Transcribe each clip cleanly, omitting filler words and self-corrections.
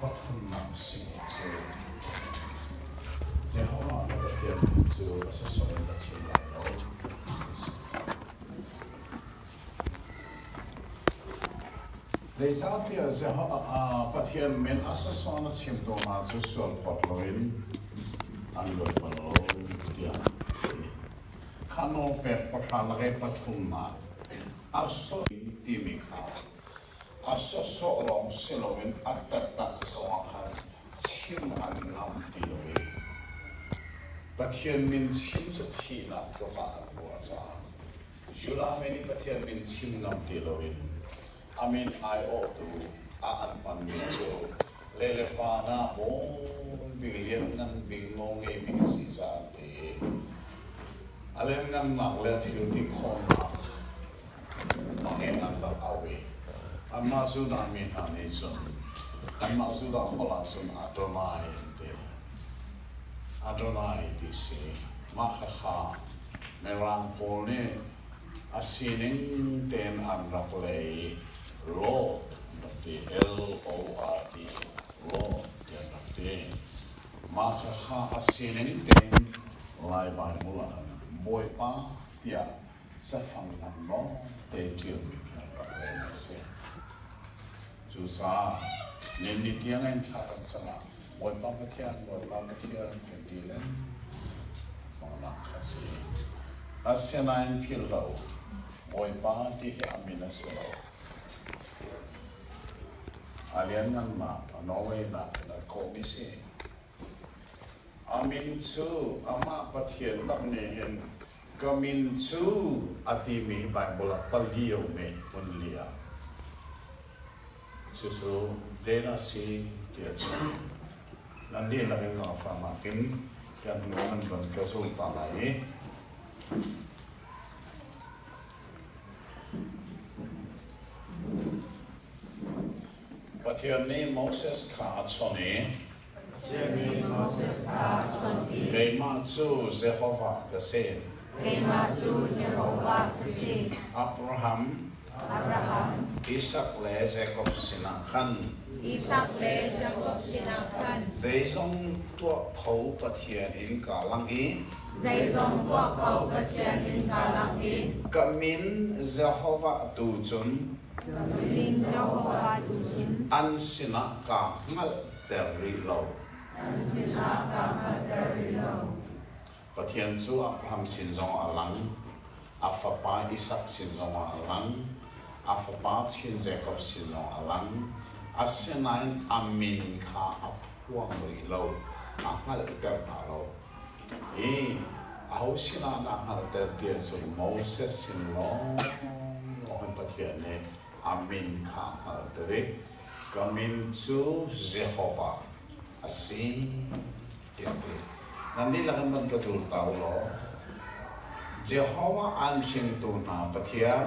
pathumnak si cu Jehovah na Pathian min cu a sawsawh in na chim lai lo ti a si. Zeicahtiah Jehovah Pathian min a sawsawh na chim tawn ahcun sualphawt loin an luat bal lo tiah a ti. Kha nawlpek pahra lak i pathumnak a sawh timi kha a sawsawh lawng si loin a taktak zongah khan chim an ngam ti lo i Pathian min chim cu thihnak tluk ah an ruah caah Judah mi nih Pathian min chim ngam ti loin a min aiawhtu ah an hmanmi cu le le van ah bawi bik lianngan bik nawlngei bik a si caah an ti i a lianngannak le a thil ti khawhnak hmangin an rak au i anmah Judah mi hna nih cun anmah Judah holh ah cun Adonai an ti. Adonai ti si. Mah khakha Mirang pawl nih a sining tein an rak lei i Lord an rak ti, L-O-R-D, Lord ti an rak ti. Mah khakha a sining tein Lai Baibal ah Bawipa tiah cafang ngan lawngte ṭialmi khi an rak rel a si. Cucaah ni tiang in thla kan cam ah Bawipa Pathian, Bawipa Pathian kan ti lengmangnak kha a si. Asinain philh lo, Bawipa ti hi a min a si lo. A lianngannak, a nawlngeihnak in an kawhmi si. A min cu amah Pathian bak nih hin ka min cu a timi Baibal ah pali a um i hmun li ah. Cucu zeidah a si ti a chim. Nan dihlak in Lawngfang ah kin kan hnu nan von ka zul ta lai i Pathian nih Moses kha a chawnh i Keimah cu Jehovah ka si. Keimah cu Jehovah ka si. Abraham, Abraham, Isak le Jakob sinah khan Isak le Jakob sinah khan zeizong tuah kho Pathian in kaa lang i zeizong tuah kho Pathian in kaa lang i ka min Jehovah tu cun ka min Jehovah tu cun an sinah kaa hngalhter rih lo. An sinah kaa hngalhter rih lo. Pathian cu Abraham sin zongah a lang, a fapa Isak sin zongah a lang, a fapa chin Jakob sin zongah a lang. Asinain a min kha a phuang rih lo, a hngalhter hna lo. I aho sinah dah hngalhter ti ahcun Moses sin lawnglawng in Pathian nih a min kha a hngalhter i ka min cu Jehovah a si tiah a ti. Nan dihlak in van ka zul ta u law Jehovah an hringtu hna Pathian,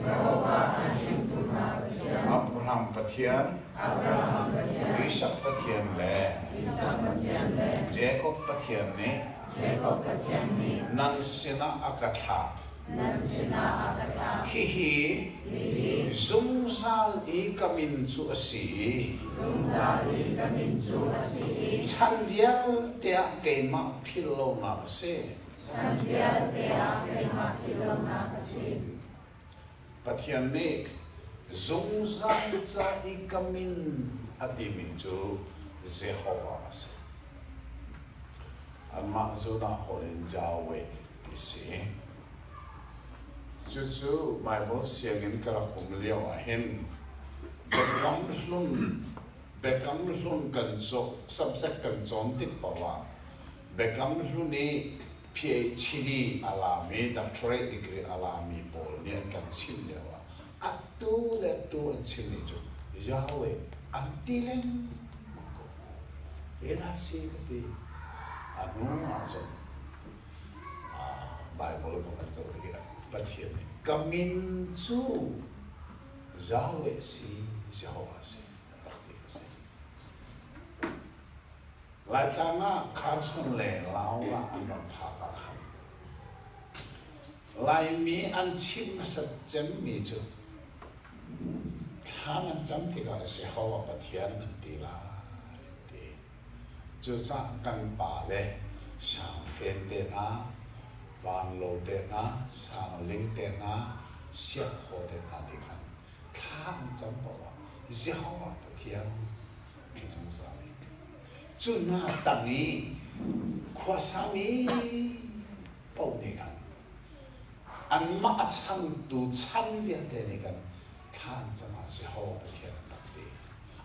Jehovah an hringtu hna Pathian, Abraham Pathian, Abraham Pathian, Isak Pathian le Isak Pathian le Jakob Pathian nih Jakob Pathian nih nan sinah a ka thlah. Nan sinah a ka thlah. Hihi Hihi zungzal i ka min cu a si i zungzal i ka min cu a si i chan vialte ah keimah philh lonak a si. Chan vialte ah keimah philh lonak a si. Pathian nih zungzal ca i ka min a timi cu Jehovah a si. Anmah Judah holh in Yahweh ti si. Cucu Baibal sianginn ka rak um lio ah hin Biakam Hlun Biakam Hlun kan subject kan cawn tik paoh ah Biakam Hlun i PhD a lami doctorate degree a lami pawl nih an kan chimh lio ah atu le tu an chimmi cu Yahweh an ti lengmang ko. Ena si ka ti. A hnu ahcun Baibal kong an zoh tikah Pathian nih ka min cu Yahweh si, Jehovah si rak ti a si. Laitlang ah Carson le Laura an rak phak ah khan Laimi an chim hmasat cemmi cu thla nan cam tikah Jehovah Pathian nan ti lai. Cucaah kan pa le sangfen te hna, vanlo te hna, sangling te hna, siakhaw te hna nih khan thla an cam ko ah Jehovah Pathian ti zungzal i cu hna tang i khuasami paoh nih khan anmah a changtu chan vialte nih khan thla an cam ah Jehovah Pathian an rak ti.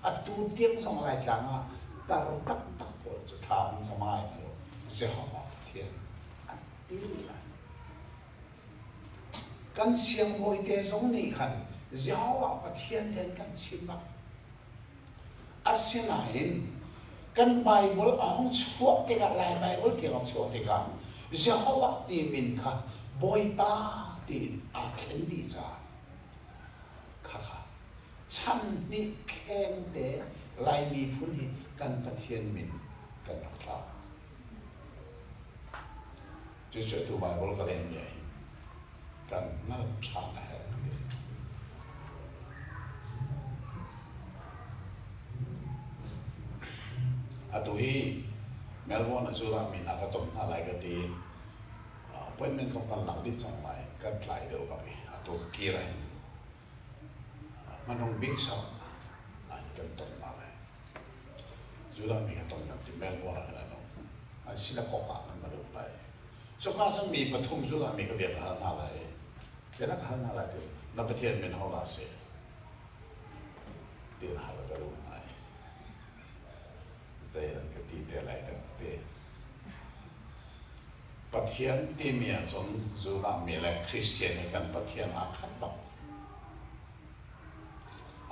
Atu tiang zong Laitlang ah tar taktak pawl cu thla an cam ai Jehovah Pathian an ti lai. Kan siangbawi te zong nih khan Jehovah Pathian ten kan chim bak. Asinain kan Baibal a hung chuah tikah Lai Baibal tiang a chuah tikah Jehovah ti min kha Bawipa tiin aa thlen dih caah khakha chan hnih kheng te Lai miphun hi kan Pathian min kan rak tlau. Cucu atu Baibal ka lehmi ah hin kan hngalh ṭhan a herh ka ti. Atu hi Melbourne a Judah mi hna ka tom hna lai ka ti. Appointment zong kan lak dih cang lai. Kan tlai deuh bak i atu ka kir ah hin hmanung bik sang ah kan ton hna lai. Judah mi ka ton kan ti Melbourne ah hin an um. An sinakok ah kan va lut lai. Cuka cun mi pathum Judah mi ka bia ka hal hna lai. Bia na ka hal hna lai ti na Pathian min ho dah a si? Ti na hal ka duh hna i zei an ka ti te lai dah ka ti. Pathian timi ahcun Judah mi le Christian hi kan Pathian aa khat bak.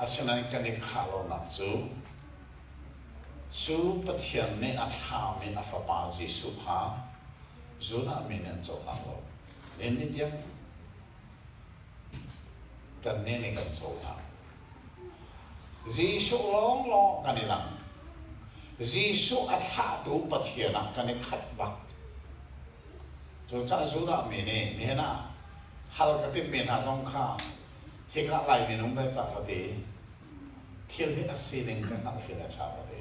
Asinain kan i khah lonak cu Cu Pathian nih a thlahmi a Fapa Jesuh kha Judah mi nih an cohlang lo. Nihin ni tiang kannih nih kan cohlang. Jesuh lawnglawng kan i lang. Jesuh a thlahtu Pathian ah kan i khat bak. Cucaah Judah mi nih nihin ah hal ka timhmi hna zong kha hika Lai minung ve cak ka ti. Thil hi a sining kan hngalhfian a ṭha ka ti.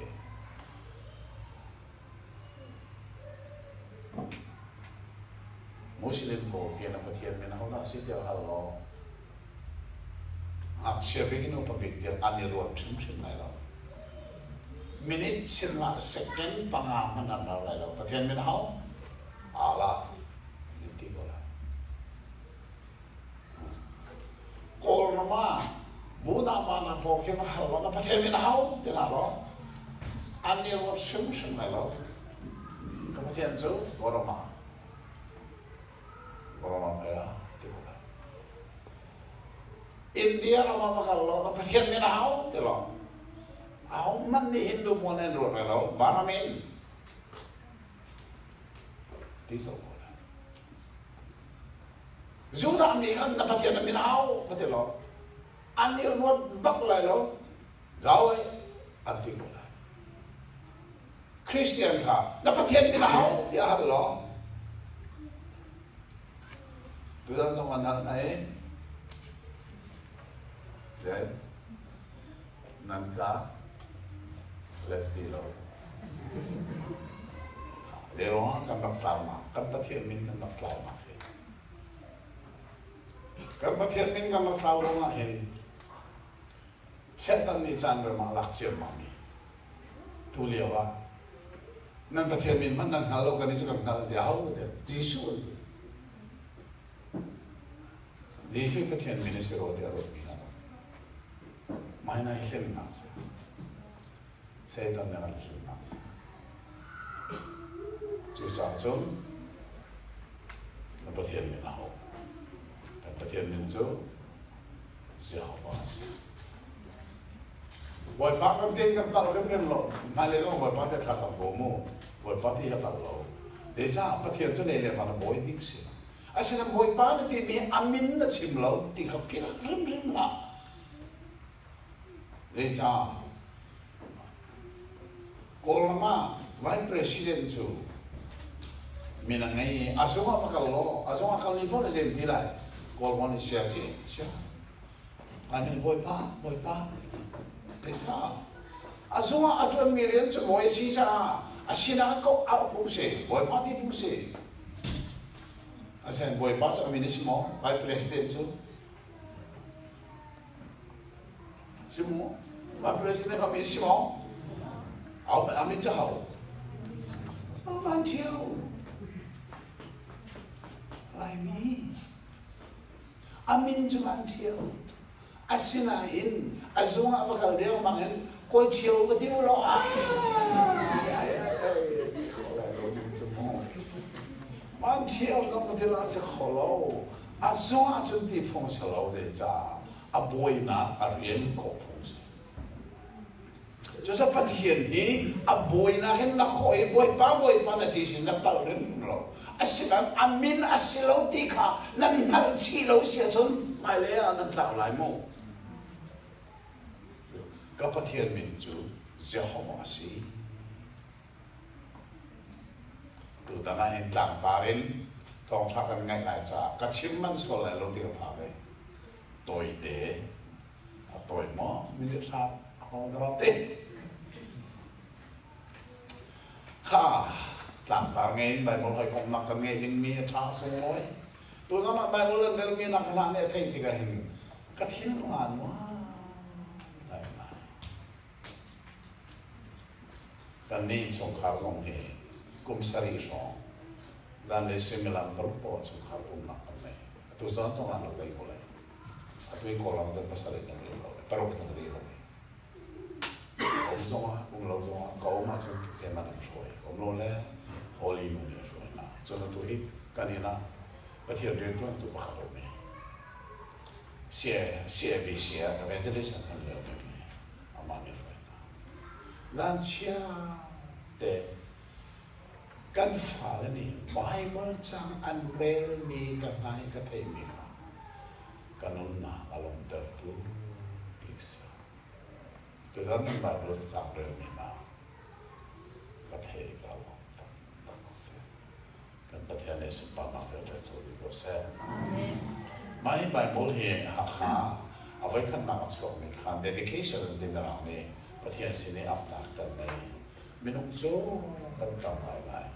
Muslim pawl khi na Pathian min ahodah si tiah hal law ngakchia bik in upa bik tiang an i ruat hrimhrim lai lo. Minute sin ah second panga hmanh an rau lai lo. Pathian min aho? Allah in ti ko lai. Kawlram ah Buddha mana pawl khi va hal law na Pathian min hau ti hna law an i ruat hrimhrim lai lo. Ka Pathian cu Kawlram ah Kawlram ah ah ti ko lai. India ram ah va kal law na Pathian min hau ti law aho hmanh nih Hindu pawl nih an ruat lai lo. Brahmin ti zau ko lai. Judah mi khan na Pathian na min hau ka ti lo. An i ruat bak lai lo. Gau an ti ko lai. Christian kha na Pathian min hau tiah hal law. Tutan zong an hal hna i Nan ka let ti lo. Le ruangah kan rak tlaunak, kan Pathian min kan rak tlaunak hi. Kan Pathian min kan rak tlau ruangah hin Satan nih caan rem ah lak ciammam mi tu lio ah nan Pathian min hmanh nan hngal lo kan i cu kan hngal tiah ho ti Jesuh an ti. Jesuh Pathian min a si rua tiah ruatmi hna Mah hi hlennak si. Satan nih a kan hlennak si. Cucaah cun na Pathian min a ho. Kan Pathian min cu Jehovah a si. Bawipa kan tin kan palh hrimhrim lo. Hmailei zong Bawipa te thla cam ko mu. Bawipa ti hi a palh lo. Zeicah Pathian cu lei le van a bawi bik si. Asinain Bawipa na timi a min na chim lo ti kha philh hrimhrim hlah. Zeicah? Kawlram ah Vice President cu min a ngei i a zung ah va kal law a zung ah kal ni paoh na zen ti lai. Kawlrawn i sia ci sia. Amin Bawipa Bawipa. Zeicah? A zung ah a ṭuanmi rian cu bawi a si caah. Asinain ko au phung si, Bawipa ti phung si. Asinain Bawipa cu a min a si maw? Vice President cu? Si maw? Vice President a min si maw? Au a min cu hau. Van Ṭhio. Laimi. A min cu Van Ṭhio. Asinain a zung ah va kal riangmang in kawi ṭhio va ti u law Van ṭhio zong va ti la si kho lo. A zung ah cun ti phung si lo zeicah a bawinak a rian kawh phung si. Cucu Pathian hi a bawinak hin na khawh i Bawipa Bawipa na ti sin na palh rim lo. Asinain a min a si lo ti kha nan hngalh chih lo si ahcun hmailei ah nan tlau lai mu. Ka Pathian min cu Jehovah a si. Tutan ah hin tlangpar in thawngṭha kan ngaih lai caah ka chim manh sual lai lo ti ka phak i tawite A tawi maw? Minute hram a hong ka te. Kha tlangtar ngei in Bible hawikomhnak kan ngeih dingmi a ṭha sunglawi. Tuzan ah Bible an relmi nak hlan nih a theih tikah hin ka thinlung aa nuam ngai ngai. Kannih innchungkhar zong hi kum sarih hrawng zanlei suimilam paruk paoh chungkhar pumnak kan ngei. Atu zan zong an rak ngei ko lai. Atu i Kawlram cun pasarih kan rel lo, paruk kan rel lo. Um zongah, um lo zongah, ka um ahcun keimah an hruai. Um lo le Holy nu nih a hruai hna. Cun atu hi kan inn ah Pathian rianṭuantu pakhat a um i CABC ah evangelist an hman lio mi amah nih a hruai hna. Zanchia te Kan fale nih Baibal cang an relmi ka hna i ka theihmi kha ka nunnak a lawmhtertu bik si. Tuzan nan Baibal cang relmi hna ka thei ka lawm taktak si. Kan Pathian nih sunparnak vialte co dih ko seh. Mah hi Baibal hi Hakha a voikhatnak a chuakmi kha dedication an ti Mirang nih Pathian sin i apnak kan ngei. Minung cu kan tam ngaingai.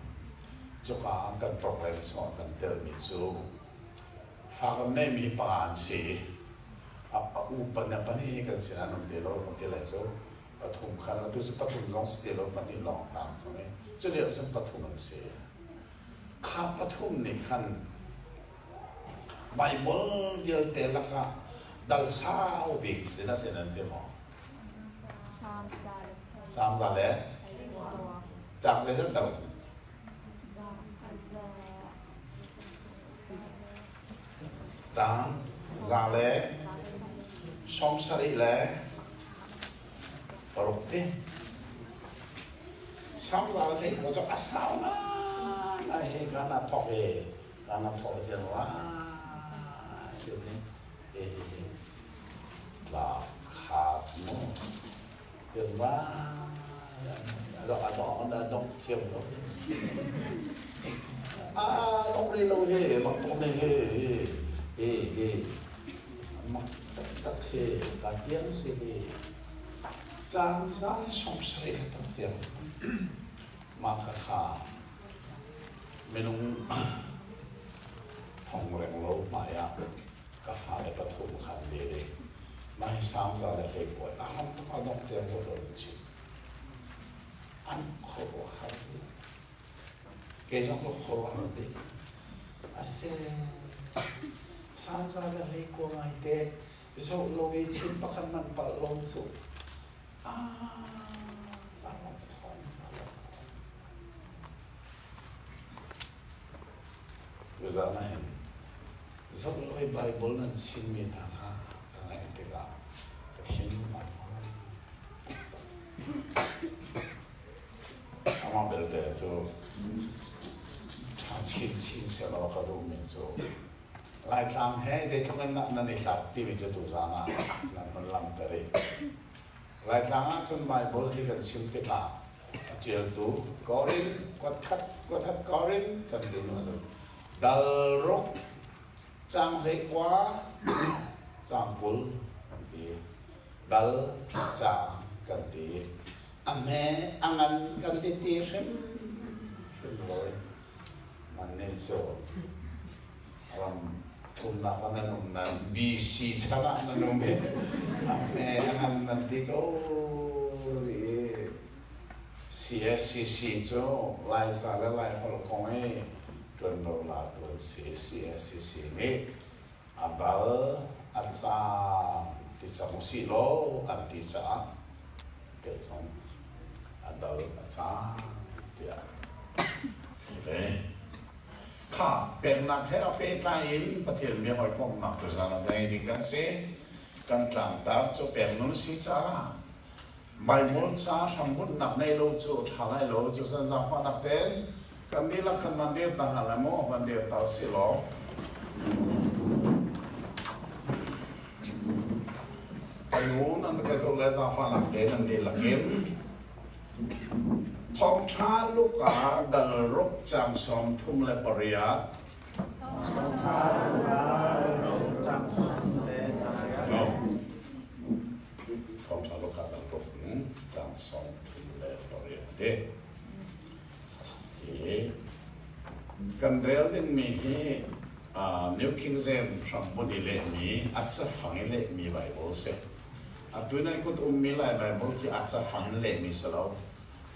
Cuka ah kan program chungah kan telmi cu fa kan ngeihmi pa an si. A upa na pahnih hi kan sinah an um ti lo kan ti lai cu pathum khan atu cu pathum zong si ti lo pahnih lawng tang cang i cu lio cun pathum an si. Kha pathum nih khan Bible vialte lakah dal sau bik si na sin an ti maw? Sam za le cang zeizat dah? Cang za le 70 le paruk ti. Sam za le thei ko cu a sau ngai he kana thok e kana thok e tiang lai ti ni Tla khat mu. Tirva a dong thiam lo. A dong rih lo he mak tuk ne he he he mak taktak he ka tiang si he caan zan 70 ka tam tiang mah kha kha minung thong reng lo hmai ah ka fale pathum khan ve ve. Mah hi sangza le hleipuai a ham tuk a dongh tiang ko in chim. An khuaruahhar dih. Kei zong ka khuaruahhar dih. Ase sangza le hleikua ngai te zoh lo i chin pakhat man palh lo cu ah a lawm thawng a lawm thawng. Tuzaan ah hin zoh Baibal nan chimmi hna kha ka ngaih tikah ka thinlung aa nuam. Amah belte cu ṭha chinchin sehlaw ka duhmi cu Laitlang he zeitluk in dah nan i hlat timi cu tuzaan ah nan hun langhter i Laitlang ahcun Baibal hi kan chim tikah a ṭialtu Korin kuatkhat kuathat Korin kan ti nu cu dal ruk caang 19 caang 20 kan ti dal caang kan ti. A hme a ngan kan ti ti hrim hrim lo. Nan cu ram thumnak ah nan um nan BC chan ah nan um i a hme a ngan nan ti ko i CSCC cu Laica le Laiholh kong i ṭuanvo latu an si. CSCC nih a dal a caam ti cang usih law an ti caah kei zong a dal a caam tiah ti ve. Kha peknak he a pehtlai in Pathian bia hawikomhnak tuzaan ah ngei ding kan si. Kan tlangtar cu pek nun si caah Baibal ca hrambunhnak nei lo cu a ṭha lai lo. Cucaah zaangfahnak tein kan dihlak kan van dir ta hna lai maw? Van dir ta usih law. Ka nu nan ka zoh le zaangfahnak tein nan dihlak in Thawngṭha Luka dal ruk caang 38. Thawngṭha Luka dal ruk caang 38. No. Thawngṭha Luka dal ruk caang 38 te si. Kan rel dingmi hi New King James hrambunh i lehmi, a cafang i lehmi Bible si. Atu nan kut ummi Lai Bible khi a cafang in lehmi si lo,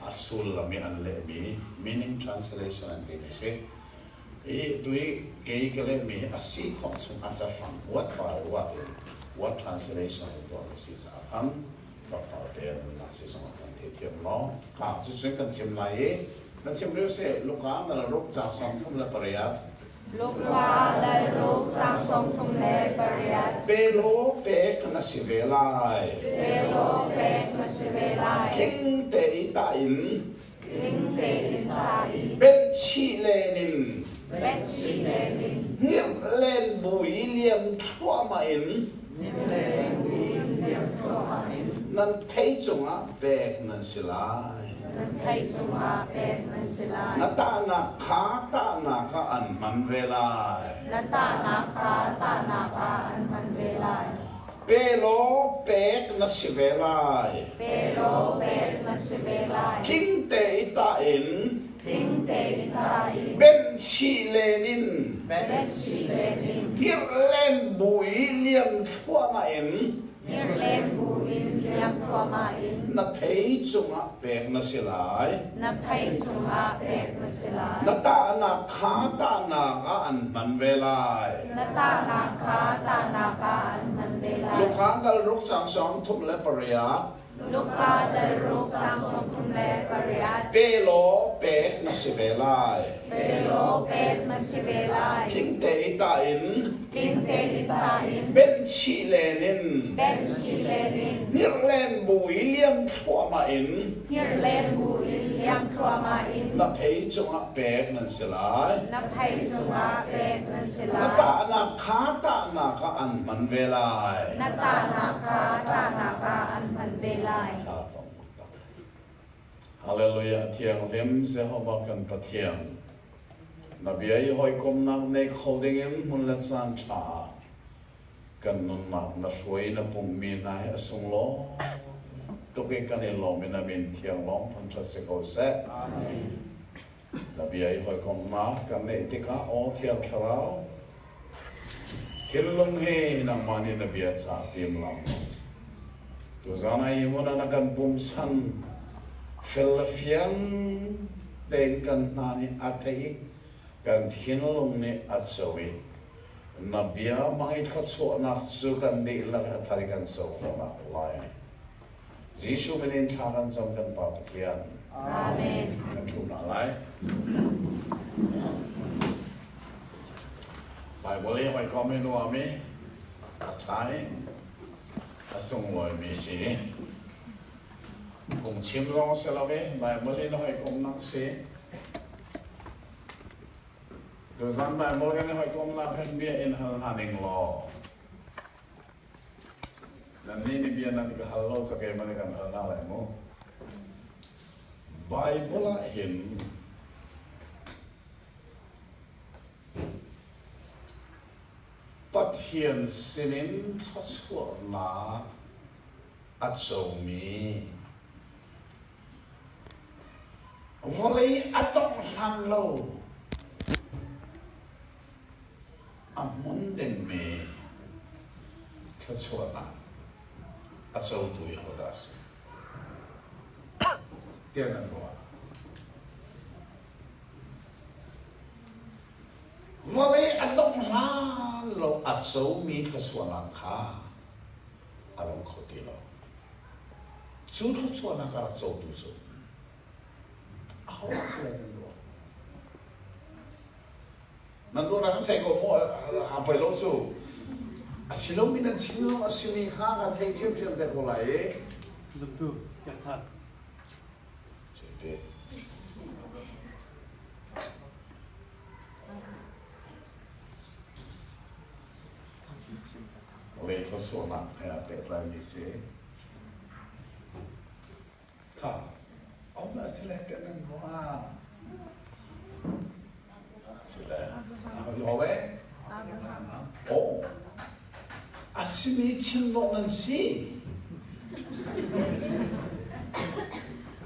a sullam i an lehmi, meaning translation an timi si. I tui kei ka lehmi hi a si khawh chung a cafang word by word in word translation in tuahmi si caah khan tlawmpal te nunnak si zong kan theithiam law. Kha cucun kan chim lai i kan chim lio seh Luka dal ruk caang 38. Luka dal ruk caang 38. Pe law pek na si ve lai. Pe law pek na si ve lai. Tling te i tah in Tling tein tah i Benhchih len in benhchih len in hngirh len bu i liam thluahmah in len bu in liam thluahmah in nan phei cungah pek nan si lai. Nan phei cungah pek nan si lai. Na tahnak kha tahnak ah an hman ve lai. Na tahnak kha tahnak ah an hman ve lai. Pe law pek na si ve lai. Pe law pek na si ve lai. Tling te i tah in. Tling te i tah in. Benhchih len in. Benhchih len in. Ngirh len bu i liam thluahmah in. Ngirh len bu in liam thluahmah in. Na phei cungah pek na si lai. Na phei cungah pek na si lai. Na tahnak kha tahnak ah an hman ve lai. Na tahnak kha tahnak ah an hman ve lai. Luka dal ruk caang 38. Luka dal ruk caang 38. Pe law pek na si ve lai. Pe law pek na si ve lai. Tling te i tah in. Tling te i tah in. Benhchih len in. Benhchih len in. Hnirh len bu i liam thluahmah in. Hnirh len bu in liam thluahmah in. Na phei cungah pek nan si lai. Na phei cungah pek nan si lai. Na tahnak kha tahnak ah an hman ve lai. Na tahnak kha tahnak ah an hman ve lai. Hallelujah thianghlim Jehovah kan Pathian na bia i hawikomnak nei kho dingin hmun le caan ṭha kan nunnak na hruai na pumhmi hna hi a sunglawi tuk i kan i lawm i na min thiang lawng thangṭhat si ko seh. Na bia i hawikomhnak kan neih tikah aw Thiang Thlarau thinlung hi nangmah nih na bia ca tim lam tuzaan ah hi hmun ah na kan pumsan fel le fiang tein kan hna nih a theih i kan thinlung nih a co i na bia hmang i thluachuahnak cu kan dihlak a thar i kan co khawhnak lai. Jesuh min in thla kan cam kan Pa Pathian. Amen. Kan ṭhu hna lai. Bible i hawikom i nuam i a ṭha i a sunglawimi si. Phungchim zong si lo i Bible in hawikomnak si. Tuzan Bible kan i hawikomnak hin bia in hal hna ning law Nannih nih bia nan ka hal lo ca keimah nih kan hal hna lai mu. Bible ah hin Pathian sinin thluachuahnak a comi. Vawlei a tongh hlan lo a hmun dingmi thluachuahnak a cotu hi hodah a si? Tiah nan ruah. Vawlei a dongh hlan lo a comi thluachuahnak kha a dong kho ti lo. Cu thluachuahnak a rak cotu cu aho a si lai nan ruah? Nan ruahnak kan ceih ko mu a poi lo cu. A si lomi nan chim lo a simi kha kan theih ṭhiamṭhiam te ko lai i. Zumtu, Piangthar. Cete. Lei thluachuahnak he aa pehtlaimi si. Kha om a si le tiah nan ruah. Si le. Yahweh. Oh. A simi chim dawh nan si.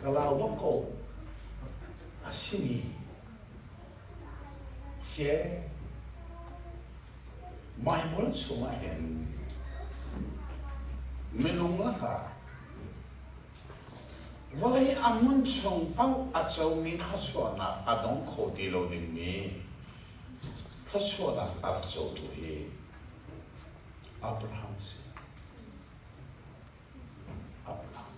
Ka lau bak ko. A simi. Sie. Baibal chungah hin minung lakah vawlei a hmun chung paoh a comi thluachuahnak a dong kho ti lo dingmi thluachuahnak a rak cotu hi Abraham si. Abraham.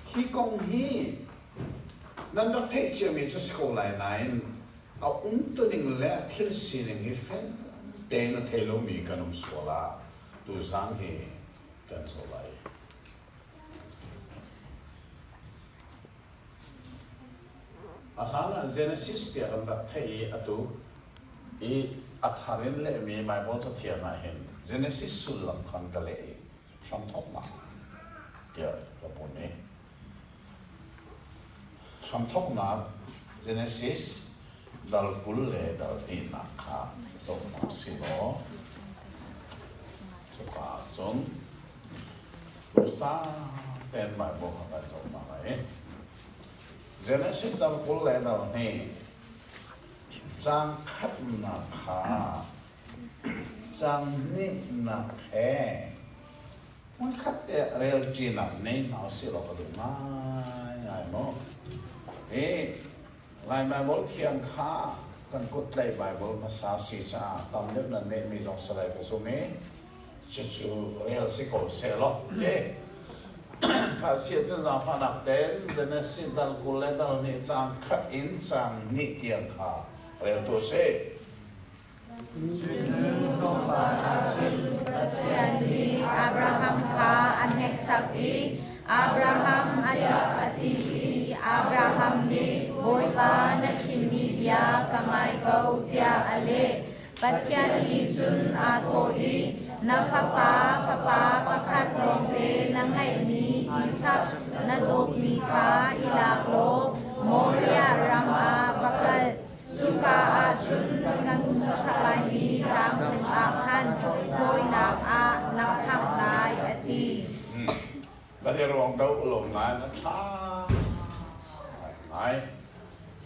Hi kong hi nan rak theih ciami cu si ko lai nain a umtuning le a thil sining hi fel tein a thei lomi kan um sual ah tuzaan hi kan zoh lai. A hlan ah Genesis tiah kan rak theih i atu i a thar in lehmi Baibal Cathiang ah hin Genesis sullam khan ka leh i hramthawknak tiah ka pun i hramthawknak Genesis dal 20 le dal hnihnak kha zoh hna si law cuka ah cun duhsah tein Baibal kha kan zoh hna lai. Genesis dal 20 le dal hnih caang khatnak kha Caang hnihnak he hmunkhat te ah relṭinak nei hna usih law ka duh ngaingai mu. Hi Lai Baibal thiang kha kan kuttlaih Baibal hmasa si caah tam deuh nan nehmi zong si lai ka zum i cucu rel si ko seh law ti. Kha si ahcun zaangfahnak tein Genesis dal 20 le dal hnih caang khat in caang hnih tiang kha rel tu sih. Pathian nih Abraham kha a hneksak i Abraham a ṭap a ti i Abraham nih Bawipa na chimmi bia ka ngai ko tiah a leh. Pathian nih cun aa thawh i Na fapa fapa pakhat lawngte na ngeihmi Isak na dawtmi kha i lak law Moriah ram ah va kal. Cuka ah cun kan sak laimi tlang cungah khan thawinak ah na khangh lai, a ti. Kan i ruang do lo nain a ṭha ngai.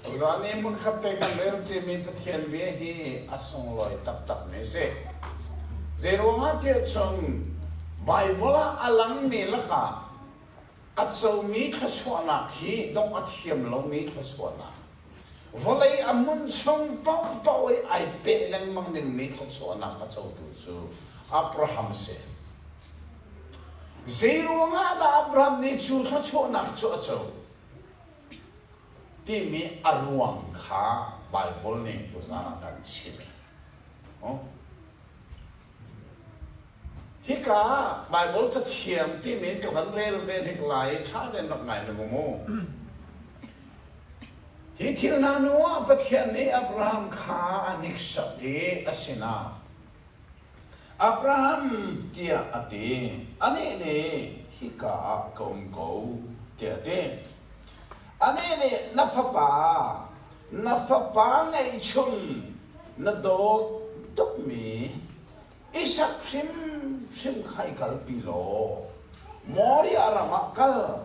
Tutan i hmunkhat te kan rel ṭimi Pathian bia hi a sunglawi taktakmi a si. Zeiruangah tiah cun Baibal ah a langmi lakah a comi thluachuahnak hi dongh a thiam lomi thluachuahnak Vawlei a mun chung paohpaoh i ai peh lengmang dingmi thluachuahnak a cotu cu Abraham a si. Zeiruangah dah Abraham nih cu thluachuahnak cu a co? Timi a ruang kha Baibal nih tuzaan ah kan chimh. Hika Baibal cathiang timi ka van rel ve hnik lai i ṭha tein rak ngai ning mu. Hi thil hna hnu ah Pathian nih Abraham kha a hniksak i a sinah Abraham tiah a ti. Anih nih hika ah ka um ko tiah a ti. Anih nih na fapa, na fapa ngeihchun na dawt tukmi Isak hrimhrim kha i kalpi law Moriah ram ah kal.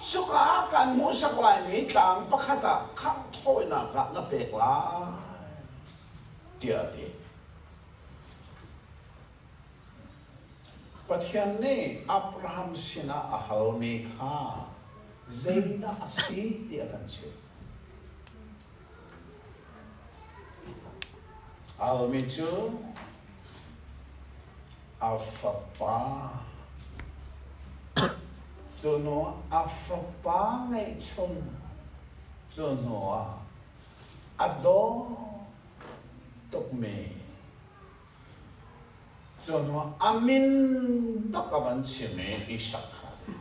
Cuka ah kan hmuhsak laimi tlang pakhat ah khangh thawinak ah na pek lai, tiah a ti. Pathian nih Abraham sinah a halmi kha zeidah a si ti a kan chimh. Halmi cu a fapa cu hnu a fapa ngeihchun cu hnu ah a dawt tukmi Cu hnuah a min bak a van chim i Isak kha a ti.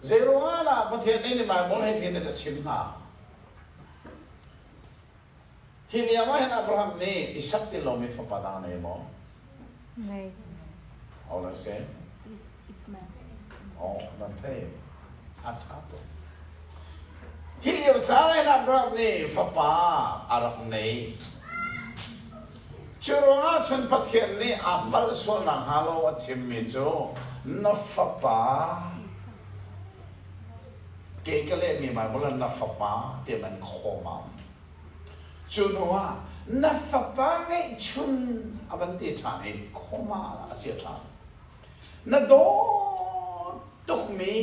Zeiruangah dah Pathian nih Bible he hin a chim hnga? Hi lio ah hin Abraham nih Isak ti lomi fapa dang nei maw? Nei. Ho la si? Ismael. Oh, nan thei. A ṭha tuk. Hi lio caan ah Abraham nih fapa a rak nei. Cu ruangah cun Pathian nih aa palh sual nakhnga lo a chimmi cu na fapa kei ka lehmi Bible ah na fapa ti man khawmam. Cu hnu ah na fapa ngeihchun a van ti ṭhan i khawma a chia ṭhan. Na dawt tukmi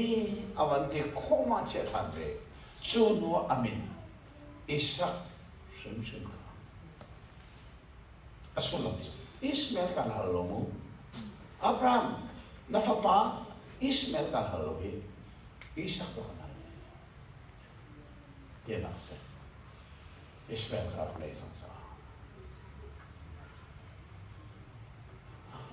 a van ti khawma chia ṭhan ve. Cu hnu ah a min Isak hrimhrim kha a sullam cu Ishmael kan hal lo mu. Abraham na fapa Ishmael kan hal lo hi Isak tu kan hal. Tinak a si. Ishmael kha rak nei cang caah.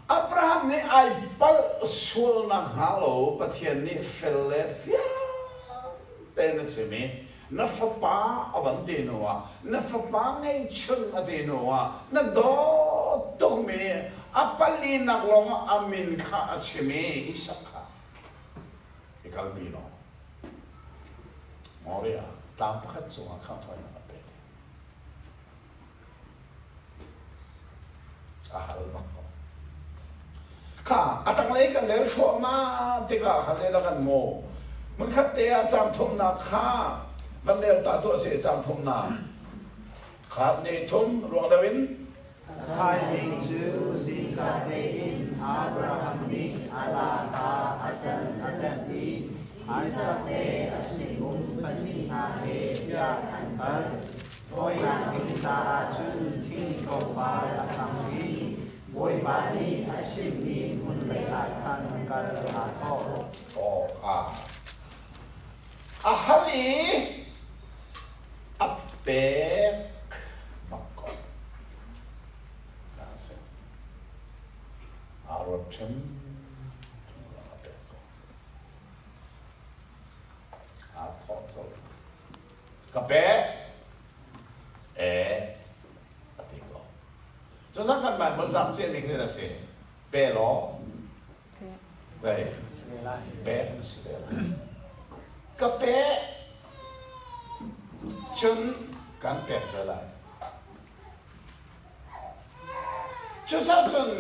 Abraham nih ai palh sual nakhnga lo Pathian nih fel le fiang tein a chim i na fapa a van ti hnu ah na fapa ngeihchun a ti hnu ah na dawt tukmi a palinak lawng ah a min kha a chim i Isak kha i kalpi law Moriah tlang pakhat cungah khanghthawinak a pek. A hal bak ko. Kha a tanglei kan rel thluahmah tikah kha zeidah kan hmuh? Hmunkhat te ah caang thumnak kha van rel ta tuah seh caang thumnak. Khat ni thum ruang deuh in Thaizing cu zingka tein Abraham nih a laa kha a tan a tanh i Isak le a sinum pahnih hna he tiah an kal. Thawinak ding caah cun thing tlawmpal a hlang i Bawipa nih a chimhmi hmun leiah khan kal aa thawh. Aw kha a hal i a pek bak ko. A si. Aa ruat hrim a pek ko. Aa thawh colh. Ka pek. Eh, a ti ko. Cucaah kan Bible cang ciah ning a si. Pe law, Pek na si ve lai. Ka pek cun kan pek ve lai. Cucaah cun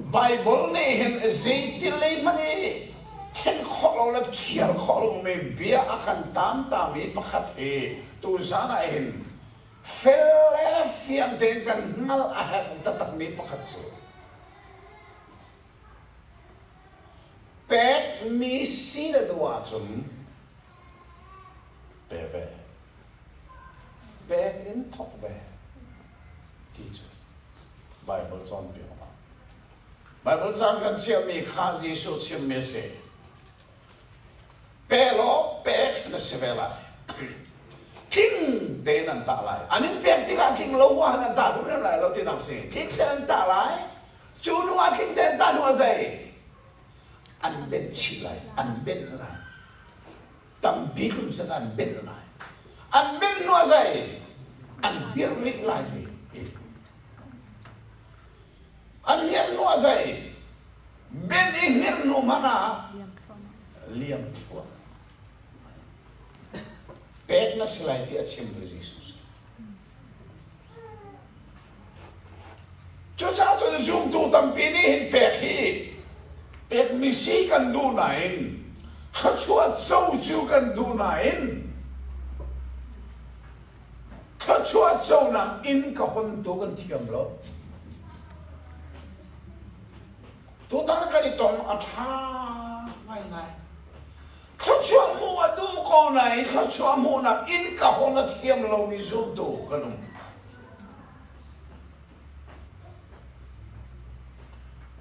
Bible nih hin zeiti lei hmanh i khen khawh lo le thial khawh lomi bia a kan taantami pakhat hi tuzaan ah hin fel le fiang tein kan hngalh a herh taktakmi pakhat cu Pekmi si na duh ahcun pe ve. Pek in thawk ve ti cu Baibal cawnpiak a Baibal caan kan chiahmi kha Jesuh chimmi a si. Pe law pek na si ve lai. Tling tein an tah lai. An in pek tikah tling lo ah nan tah duh lai lo tinak si. Tling tein an tah lai. Cu hnu ah tling tein tah hnu ah zei? An benh chih lai, an benh lai. Tampi tlum set an benh lai. An benh hnu ah zei? An dirh rih lai ti. An hirh hnu ah zei? Benh i hirh hnu hmanh ah liam thluah. Pek na si lai ti a chimtu Jesuh. Cucaah cun zumtu tampi nih hin pek hi pekmi. pekmi si kan duh nain thluachuah co cu kan duh nain thluachuah conak inn ka hon tu kan thiam lo. Tutan kan i tong a ṭha ngaingai. Thluachuah hmuh a duh ko nain thluachuah hmuhnak inn ka hon a thiam lomi zumtu kan um.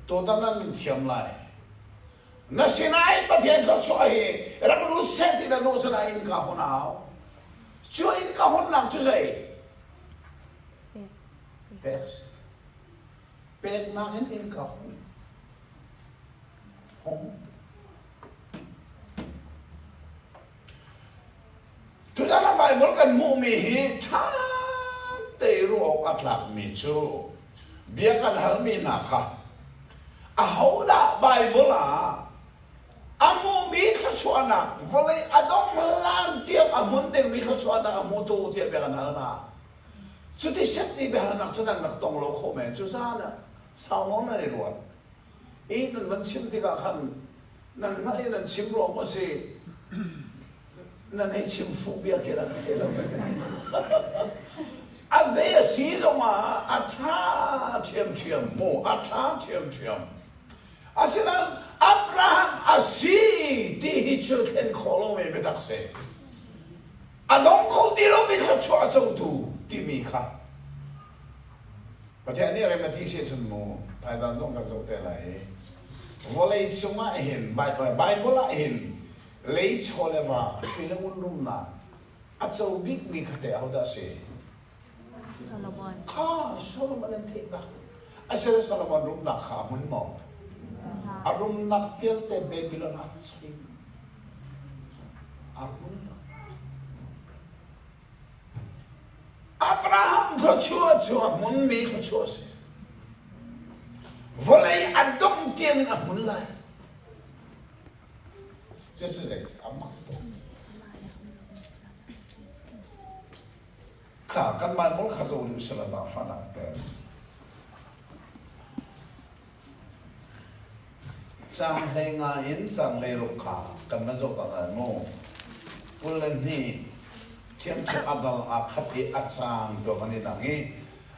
Tutan nan min thiam lai. Na sinain Pathian thluachuah hi rak lut seh ti na duh cun inn ka hon a hau. Cu inn ka honnak cu zei? Pek. Peknak in inn ka hon. Hong. Tuzan ah Baibal kan hmuhmi hi ṭha te ruah awk a tlakmi cu bia kan halmi hna kha ahodah Baibal ah a hmumi thluachuahnak vawlei a dongh hlan tiang a hmun dingmi thluachuahnak a hmutu tiah bia kan hal hna. Cuti set ti biahalnak cu nan rak tong lo khawh men. Cu zan ah sau nawn nan i ruat. I nan van chim tikah khan nan hngalh i nan chim ruang maw si nan hei chim fuh bia khi rak thei lo a zei a si zongah a ṭha ṭhiamṭhiam mu a ṭha ṭhiamṭhiam asinain Abraham a si ti hi cu thlen khawh lomi biatak si a dong kho ti lomi thluachuah a cotu timi kha Pathian nih rem a ti si ahcun mu thaizan zong kan zoh te lai i vawlei cungah hin Bible ah hin lei chaw le va sui le ngun rumnak a co bikmi kha teh ahodah a si? Solomon. Kha Solomon an theih bak. Asile Solomon rumnak kha a hmun maw? A rumnak vialte Babylon ah choi. A hmun lo. Abraham thluachuah cu a hmunmi thluachuah a si. Vawlei a dongh tiangin a hmun lai. Cucu zei a mak tuk. Kha kan Bible kha zoh dih usila zaangfahnak pe. Caang 15 in caang 16 kha kan van zoh ta lai mu. 22 ṭhiamṭhiam a dal aa khat i a caang tuah kan i dang i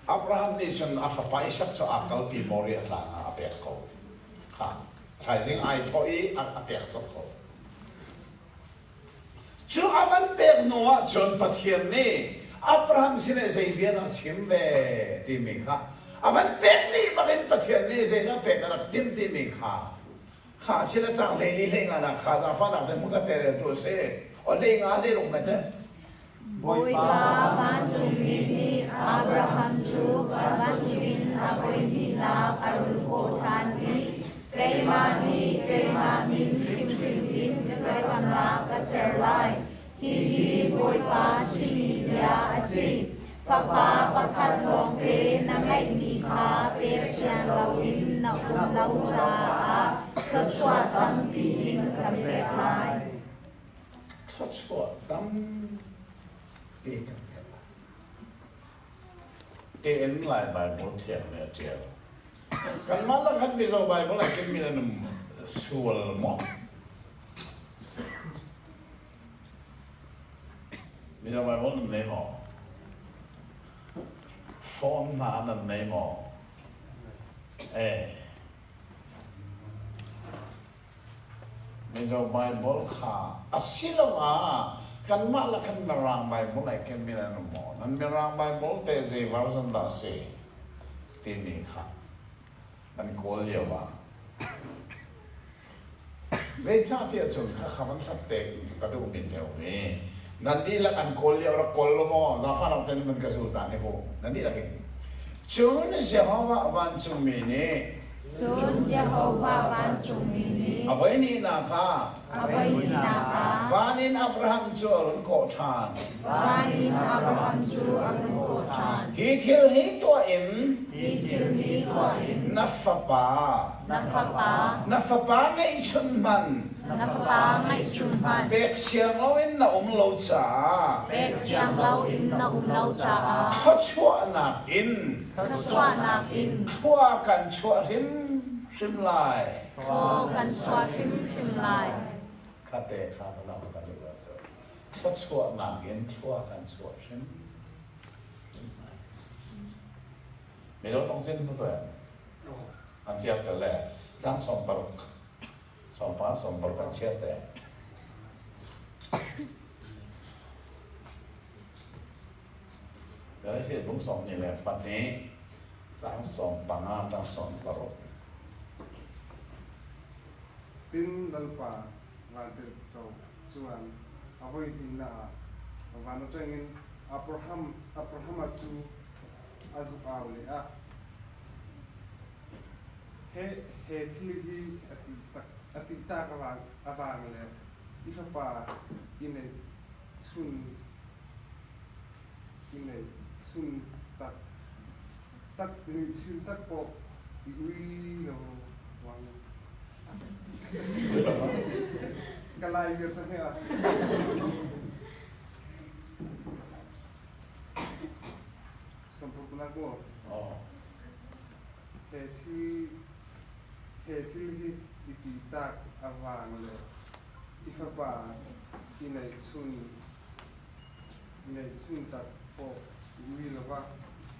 Abraham nih cun a fapa Isak cu aa kalpi Moriah tlang ah a pek ko. Kha thaizing ai thawh i a pek colh ko. Cu a van pek hnu ah cun Pathian nih Abraham sinah zei bia dah a chim ve timi kha a van pek dih bakin Pathian nih zeidah pek a rak timh timi kha kha a sin a cang 14 hleinga nak kha zaangfahnak te hmun khat te reltu a si. O 15 hlei hmet eh. Bawipa vancungmi nih Abraham cu vancung in a voihnihnak a run kawh ṭhan i Keimah nih keimah min hrimhrim in biakamnak ka ser lai. Hihi Bawipa chimmi bia a si. Fapa pakhat lawngte na ngeihmi kha pek siang loin na um lo caah thluachuah tampi in kan pek lai. Thluachuah tampi kan pek lai. Tiin Lai Baibal Thiang nih a ṭial. Kanmah lakhat Mizo Baibal ah khin mi nan um sual maw? Mizo Baibal nan nei maw? Phone hna nan nei maw? Eh. Mizo Baibal kha asiloah kanmah le kan Mirang Baibal ai kenmi nan um maw? Nan Mirang Baibal te zei version dah a si timi kha nan kawl lio ah zeicahtiah cun khakha van hlat te ka duhmi te um i nan dihlak an kawl lio rak kawl lo maw zaangfah rak ten nan ka zul ta ne bu nan dihlak in cun Jehovah vancungmi nih Cun Jehovah vancungmi nih a voihnihnak ah a voihnihnak ah van in Abraham cu a run kawh ṭhan. Van in Abraham cu a run kawh ṭhan. Hi thil hi tuah in Hi thil hi tuah in na fapa na fapa na fapa ngeihchun hmanh na fapa ngeihchun hmanh pek siang loin na um lo caah pek siang loin na um lo caah thluachuahnak in Thluachuahnak in khua kan chuah hrimhrim lai. Khua kan chuah hrimhrim lai. Khate kha na lam kan i ruah cu. Thluachuahnak in thlua kan chuah hrim lai. Mizo tong cin hnu tuan. An chiar te le cang som paruk 15 sawmparuk an chiar te. Dari si bung 24 cang 15 cang 16. Tin Lalpa vantirhkoh chuan a voi hnihnak ah van aṭangin Abraham Abraham cu a zuk au leh ah He thil hi a tihtak a vang le i fapa i neihchun tak pawh i ui lo ruang. Ka lai viar cang hea. Sampurnak maw? He thil hi i tihtak a vang le i fapa i neihchun tak pawh i ui lo ah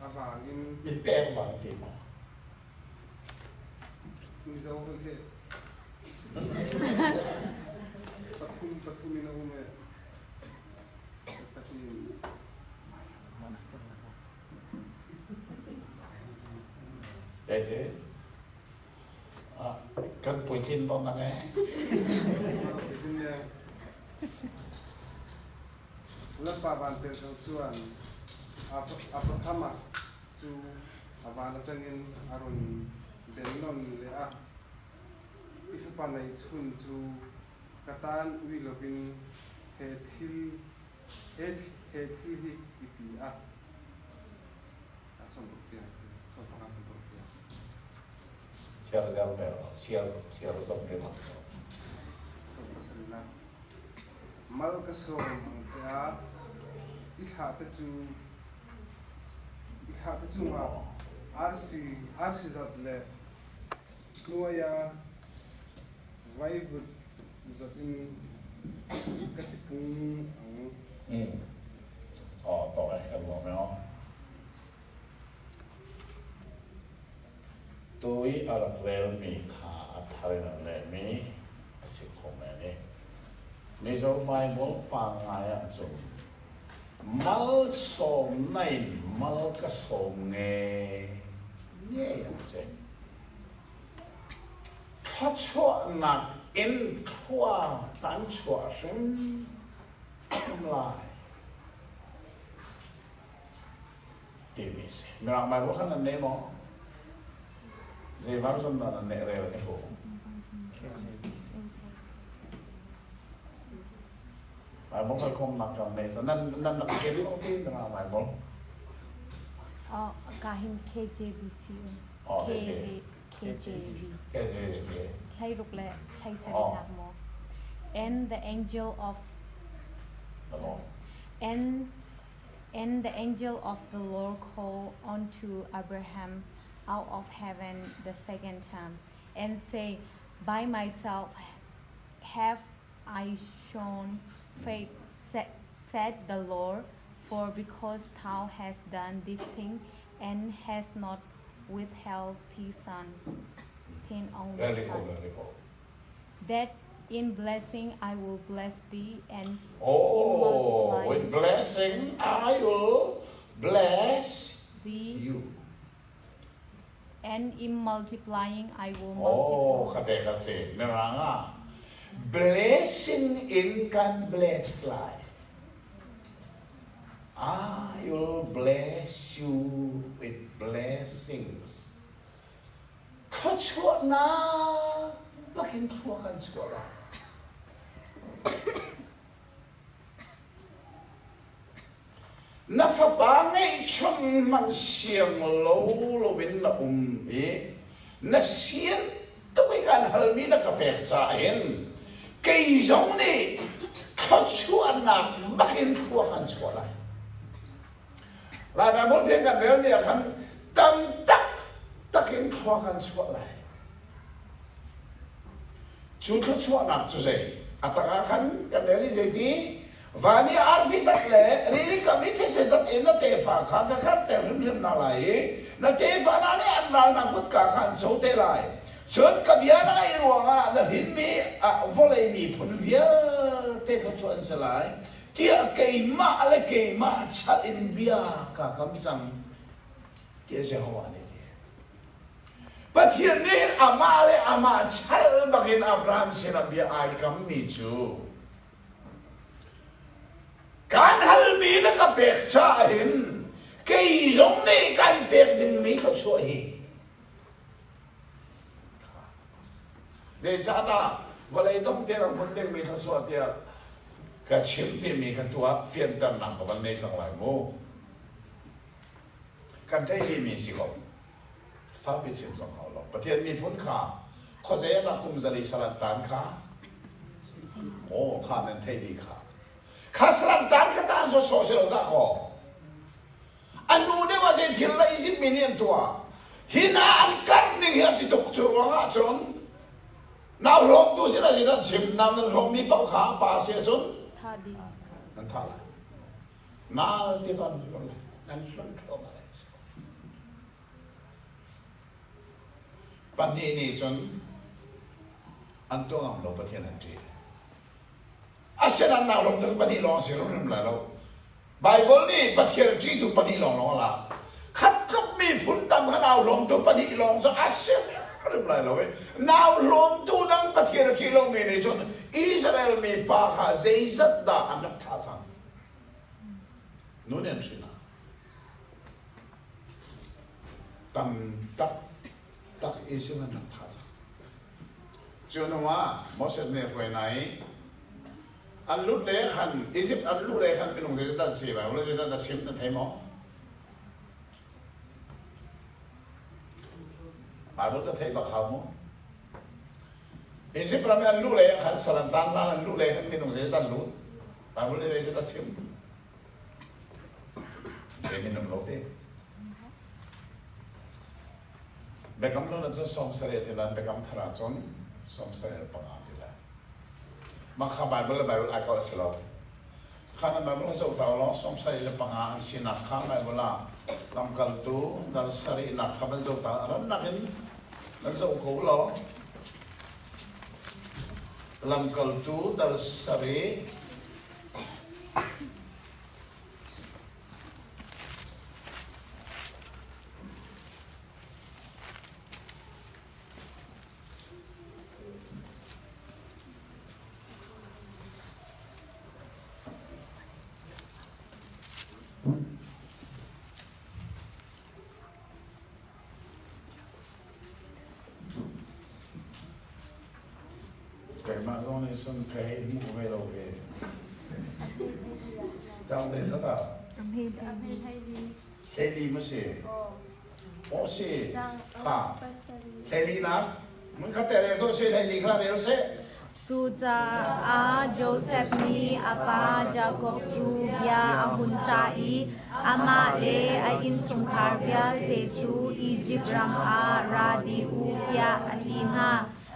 a vang in Mi pek bang ti maw? Mizo holh hi pathum pathum in a um i patin. Tete, kan puitlin bang nang eh. Lalpa van tel ko chuan Abraham cu a van atangin a run den non le a i fapa neihchun cu ka tan ui lovin he thil He thil hi i ti a a sawmruk tiang 15 sawmruk tiang. Chiar zel ber chiar chiar zong rim ang ko. Mal ka sawm ang che a i thlah te cu i thlah te cungah arsi arsi zat le hnuai ah vaivut zat in ka ti pung ang. Oh, to ai kan lo meo. Tui a rak relmi kha a thar in an lehmi a si kho men i Mizo Bible pangai ahcun mal sawm nain mal ka sawm nge nge ang che. Thluachuahnak in thlua kan chuah hrimhrim lai timi si. Mirang Bible kha nan nei maw? Zei version dah nan nih rel ka hu? Bible kha khom nak kan nei sa nan nan rak ken lo ti Mirang Bible. Oh, kahin KJBC. Oh, KJ KJV. KJV. Thlairuk le thlaisarihnak maw? And the angel of The Lord. And and the angel of the Lord called unto Abraham out of heaven the second time, and say, By myself have I shown faith, said the Lord, for because thou hast done this thing and hast not withheld thy son, thine only Very son, good, very good. that in blessing I will bless thee and Oh, in with multiplying blessing I will bless thee you. and in multiplying I will Oh, multiply. kate kasi mirang ah. Blessing in kan bless lai. I will bless you with blessings. Thluachuahnak bakin thlua kan chuah lai. Na fapa ngeihchun hmanh siang lo loin na um i na sian tuk i kaan halmi na ka pek caah hin kei zong nih thluachuahnak bakin thlua kan chuah lai. Lai Baibal thiang kan relmi ah khan tam taktak in thlua kan chuah lai. Cu thluachuahnak cu zei? A tangah khan kan rel i zeiti? Van i arfi zat le rili kam i these zat in na tefa kha ka karhter hrimhrim hna lai i na tefa hna nih an ralnak kutka kha an co te lai. Cun ka bia na ngaih ruangah na hrinmi vawlei miphun vialte thluachuah an si lai, tiah keimah le keimah chalh in bia kaa kam cang, tiah Jehovah nih a ti. Pathian nih amah le amah chal bakin Abraham sinah bia ai kammi cu kan halmi na ka pek caah hin kei zong nih kan pek dingmi ka chuah hi zeicahdah vawlei dong tiang a hmun dingmi thluachuah tiah ka chim timi ka tuah fianternak ka van nei cang lai mu Kan theihmi si ko. Saupi chim zong hau lo. Pathian miphun kha khuazei ah kum zali salan tan kha aw kha nan theihmi kha kha salan tan kha tan so so si lo dah kaw a nu deuh ah zei thil la Egypt mi nih an tuah hi hna an karh ning hi a ti tuk cu ruangah cun nau hlawmtu sin ah an chim nau nan hlawmmi paoh kha pa si ahcun nan thah lai Nal tiva an hlon an hlon thluahmah lai si ko. Pahnih nih cun an tuah ngam lo Pathian an ṭih. Asinain nau hlom tu pahnih lawng si rum lai lo. Bible nih Pathian ṭihtu pahnih lawng lawng a lak. Khat tluk miphun tam kha nau hlawmtu pahnih lawng cu a si hrim lai lo i nau hlawmtu dang Pathian a ṭih lomi nih cun Israel mi pa kha zeizat dah an rak thah cang. Nu nih an hrin ah tam tak tak Israel an rak thah cang. Cu hnu ah Moses nih hruai hna i an lut le khan Egypt an luh le khan minung zeizat an si lai, zeizat a chim na thei maw? Bible cu thei bak hau mu. Egypt ram i an luh lei ah khan sal an tan hlan an luh lei khan minung zeizat an lut. Bible nih zeizat a chim. Zei minung lo te. Biakam hlun ahcun 70 ti lan biakam thar ahcun 75 ti lai. Mah kha Bible le Bible ai kalh a si lo. Kha na Bible zoh ta law 75 an sinak kha Bible ah lamkaltu dal sarihnak kha van zoh ta rannak in nan zoh ko law lamkaltu dal sarih Keimah zong nih cun ka hei hmuh ve lo ve. Cang te zat ah. Hlei ma si? Aw si. Ha. Hlei nak. Mun khat te rel to si hlei kha rel se. Cucaah Josef nih a pa Jakob cu bia a hun cah i amah le a innchungkhar vialte cu Izipt ram ah ra dih u tiah a ti hna.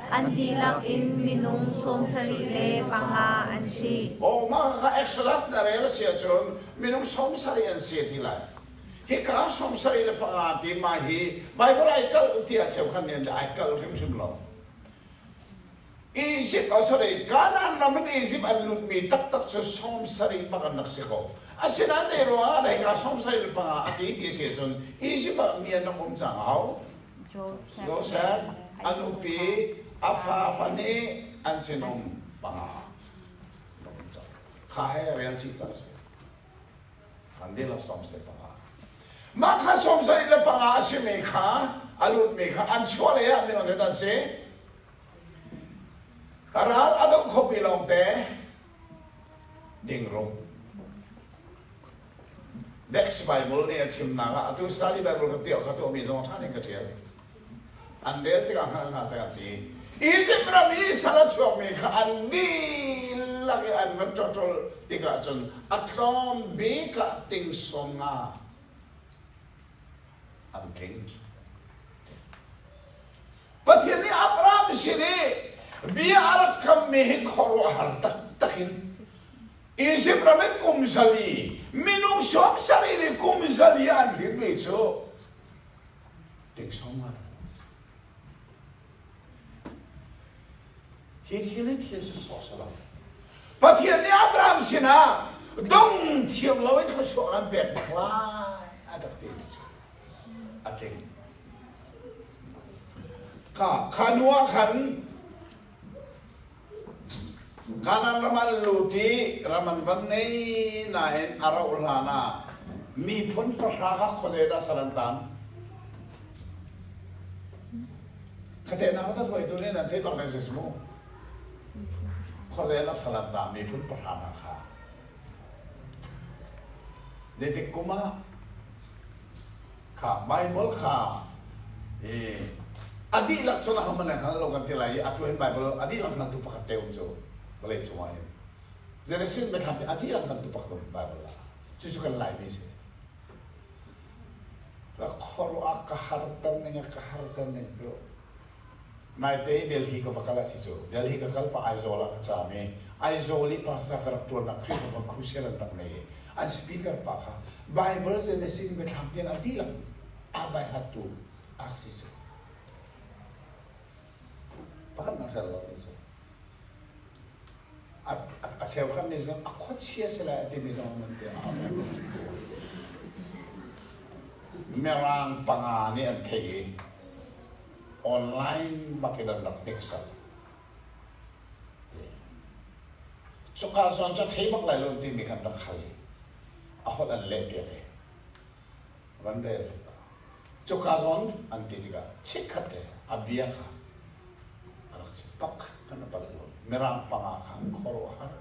An dihlak in minung 75 an si. Aw mah kha Exodus na rel a si ahcun minung 70 an si ti lai. Hika 75 ti mah hi Bible ai kalh tiah cheukhat nih an ai kalh hrimhrim lo. Egypt oh sorry Canaan ram in Egypt an lutmi taktak cu 70 bak an rak si ko. Asinain zei ruangah dah hika 75 a ti ti si ahcun Egypt ah mi an rak um cang hau. Joseph a nupi a fa pahnih an sinum panga kha he rel chih cang si. An dihlak 75. Mah kha 75 a simi kha a lutmi kha an chuah lei ah minung zeidah an si? Ral a doh khomi lawngte ding ruk. Next Bible nih a chimnak ah atu study Bible ka tiah ka tuahmi zong a ṭha ning ka ṭial. An rel tikah hngalh hna seh an ti. Egypt ram i sal a chuakmi kha an dihlak i an van ṭawṭol tikah cun a tlawm bik ah ting 50 an tling. Pathian nih Abraham sin i Bia a rak kammi hi khuaruahhar taktak in Izipt ram in kum zali minung 70 nih kum zali an hrinmi cu tiksong Hi thil hi thil si sawhsawh lo. Pathian nih Abraham sinah dong thiam loin thluachuah an pek bak lai a rak timi cu a tling. Kha kha nu ah khan Kanaan ram an lut i ram an van ngei nain a rauh hlan ah miphun pahra kha khuazei dah sal an tan? Khatenak a hruaitu nih nan theih bak lai si mu. Khuazei dah sal an tan miphun pahra hna kha. Zeitik kum ah Kha Bible kha i a dihlak cun a man hngal lo kan ti lai i atu hin Bible a dihlak hngaltu pakhat te um cu vawlei cungah hin Genesis biathlam a dihlak hngaltu pakhat um Bible ah cucu kan Laimi si ka khuaruah ka harter ning ka harter ning cu Naite i Delhi ka va kal a si cu. Delhi ka kal pah Aizawl ah ka caam i Aizawl i pastor ka rak ṭuannak Khrihfabu crusade an rak ngei i an speaker pa kha Bible Genesis biathlam tiang a dihlak aa baihattu a rak si cu. Pakhat na hrel lo ti cu. A cheukhat nih cun a khuachia si lai a timi zong nan ti Mirang panga nih an theih i online bak in an rak hneksak. Cuka zawn cu thei bak lai lo timi khan rak hal i a holh an leh piak i van rel cuka zawn an ti tikah chikkhat te a bia kha a rak si pakhat kan a palh lo mirang panga kha an khuaruahhar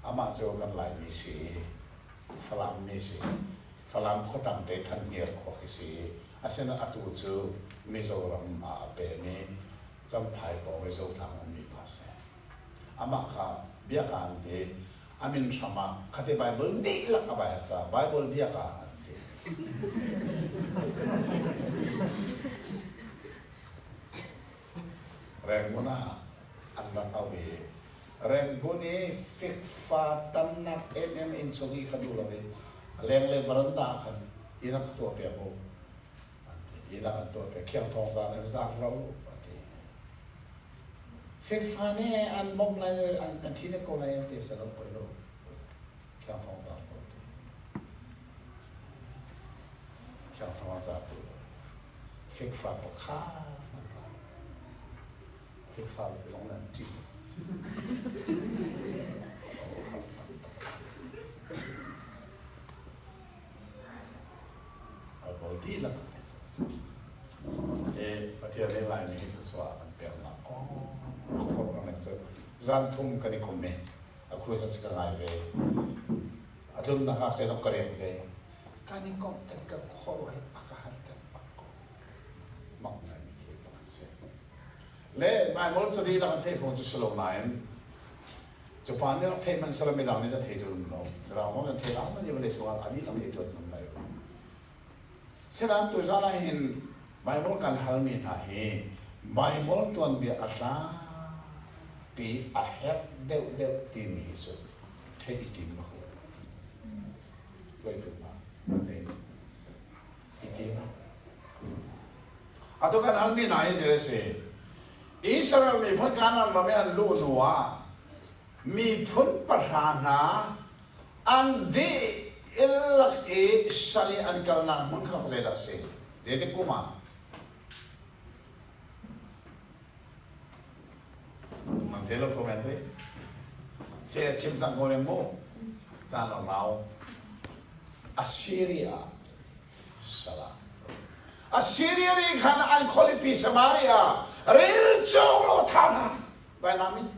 amah cu kan Laimi si Falam mi si Falam khuatang te Thanhniar khua khi si. Asinain atu cu Mizoram ah a pem i Champhai pawng i Zotlang ummi pa si. Amah kha biaka an ti. A min hram ah khate Bible dihlak a bai ca Bible biaka an ti. Rangoon ah an rak auh i Rangoon i fikfa tamnak emem innchung i kha duh lo i lenglei varanda ah khan inn a ka tuahpiak u an ti. Inn a kan tuahpiak khiang thawng zan in zar lo an ti. Fikfa nih an bawmh lai an an thi ne ko lai an ti se lo poi lo khiang thawng zar lo ti. Khiang thawng zar lo. Fikfa pakhat Fikfa zong nan ṭih. Alcohol dihlak. E Pathian nih Laimi hi thluachuah kan peknak khor kan nek cu zan thum kan i kum i a khru sa ka ngai ve. A tlunnak ah kei zong ka riak ve. Kan i komh kan ka khor hi a ka harter bak ko. Mak ngaimi thil pakhat si. Le Baibal cadi rak an theih phung cu si lo nain Japan nih rak theih hmanh selaw midang nih an thei ṭun lo. Mirang zong an thei lang man i vawlei cungah a dihlak thei ṭuan ngam lai lo. Sinain tuzaan ah hin Baibal kan halmi hna hi Baibal tuanbia a tlangpi a herh deuhdeuh timi hi cu theih i tim bak lo. Tuaitu hna i tim. Atu kan halmi hna hi zei a si? Israel miphun Kanaan ram i an luh hnu ah miphun pahra hna an dihlak i sal i an kalnak hmun kha zeidah a si? Zeitik kum ah? Nan thei lo ko men te. Se a chim cang ko ne mu. Caan a rau. Assyria Salah. Assyria nih khan an khualipi Samaria rel cawk lo tha hna. Vainam in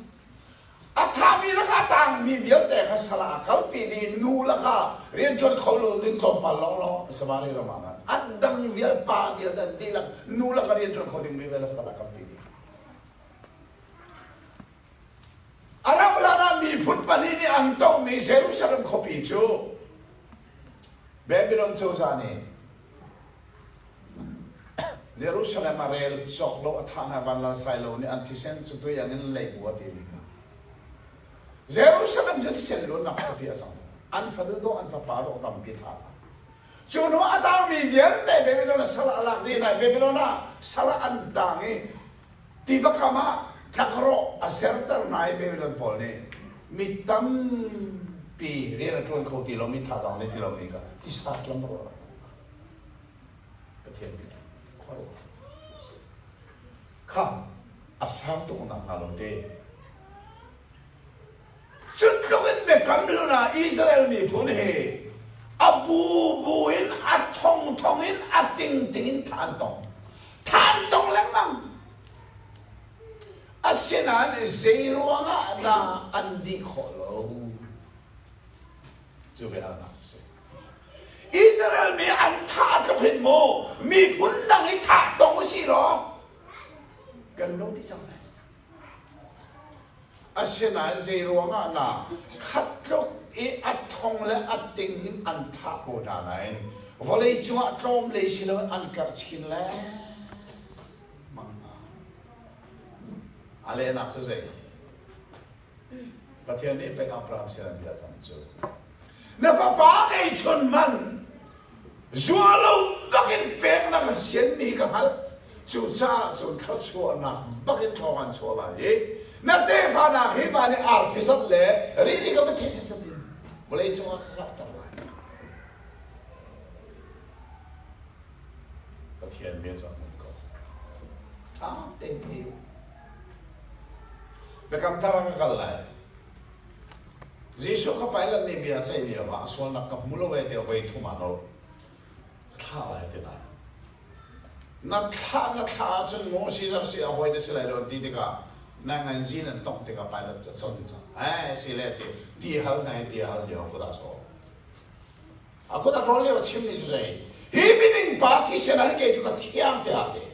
a thami lakah tangmi vialte kha sal ah a kalpi dih nu lakah rianṭuan kho lo ding tlawmpal lawnglawng Samaria ram ah khan a dang vial pa vialte an dihlak nu lakah rianṭuan kho dingmi vialte sal ah kalpi dih. A rauh hlan ah miphun pahnih nih an tohmi Jerusalem khuapi cu Babylon cozah nih. Jerusalem ah rel cawk lo a thah hna vanlal sailo nih an thisen cu tuiang in lei bu a timi kha. Jerusalem cu thisen luannak khuapi a cang. An fanu dawh an fapa dawh tampi thah hna. Cu hnu a tangmi vialte Babylon ah sal a lak dih hna i Babylon ah sal an tang i tiva kam ah tlakrawh a serter hna i Babylon pawl nih mi tampi rian a ṭuan kho ti lomi thazaang nei ti lomi kha tisa tlam rawh a Pathian nih khuaruah kha a sang tuk nak hnga lo te. Cu tluk in biakam hlun ah Israel miphun hi a bubu in a thongthong in a tingting in thah an tong. Thah an tong lengmang. Asinain zei ruangah dah an dih khawh lo? Cu biahalnak a si. Israel mi an thah tluk hin mu miphun dang i thah tong usih law kan lo dih cang lai. Asinain zei ruangah na khat tluk i a thong le a ting in an thah ko hna nain vawlei cungah tlawm lei si loin an karh chin lengmang hna. A lehnak cu zei? Pathian nih pek Abraham sin an biakam cu na fapa ngeihchun man zuah lo bakin pek na ka sianmi ka hngalh cucaah cun thluachuahnak bakin thawng an chuah lai i na tefa nak hi van i arfi zat le rili ka va these sat in vawlei cungah ka karhter lai Pathian bia cu a hmun ko ṭha tein thei u Biakam thar ah ka kal lai. Jesuh kha Pilate nih bia a ceih lio ah a sualnak ka hmu lo e tiah voi thum ah nawl a thlah lai ti lai. Na thlah na thlah ahcun maw Caesar si a hawi na si lai lo ti tikah na nganzi nan tongh tikah Pilate cu a con cang. Eh si le ti ti hal na ti hal lio kut ah saw. A kut a rawl lio a chimmi cu zei? Hi minung pa thisen ah hin kei cu ka thiang tiah a ti.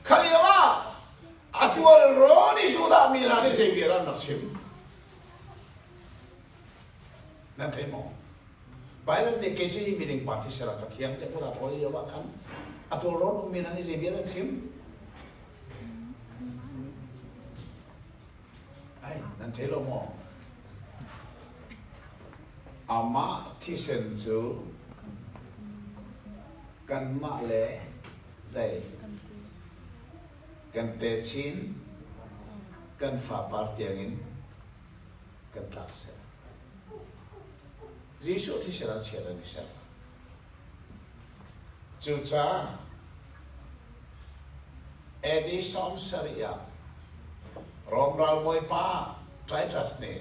Kha lio ah a tual rawn i Judah mi hna nih zei bia an rak chim? Nan thei maw? Bible nih kei cu hi minung pa thisen ah ka thiang tiah kut a rawl lio ah khan a tual rawn ummi hna nih zei bia an chim? Ai, nan thei lo maw? Amah thisen cu kanmah le zei kan techin kan fapar tiangin kan tlak seh. Jesuh thisen ah chiat an i ser. Cucaah AD 70 ah Rom ralbawipa Titus nih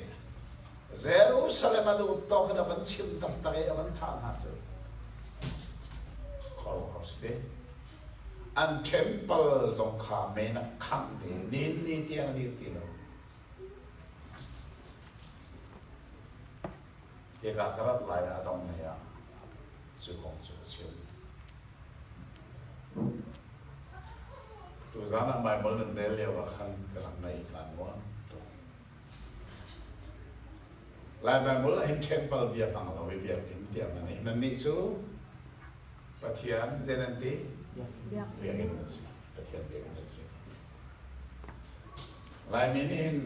Jerusalem a duh tawk in a van chim taktak i a van thah hna cu khuaruahhar si te. An temple zong kha men a khangh dih nin ni tiang a dir ti lo. Hika ka rat lai ah a dong lei ah cu kong cu a chim. Tuzaan ah Baibal nan rel lio ah khan ka rak ngaih kaa nuam tuk. Lai Baibal ah hin temple bia hmang lo i biakinn tiah nan i nannih cu Pathian zei nan ti? Biakinn nan si. Pathian biakinn nan si. Laimi nih hin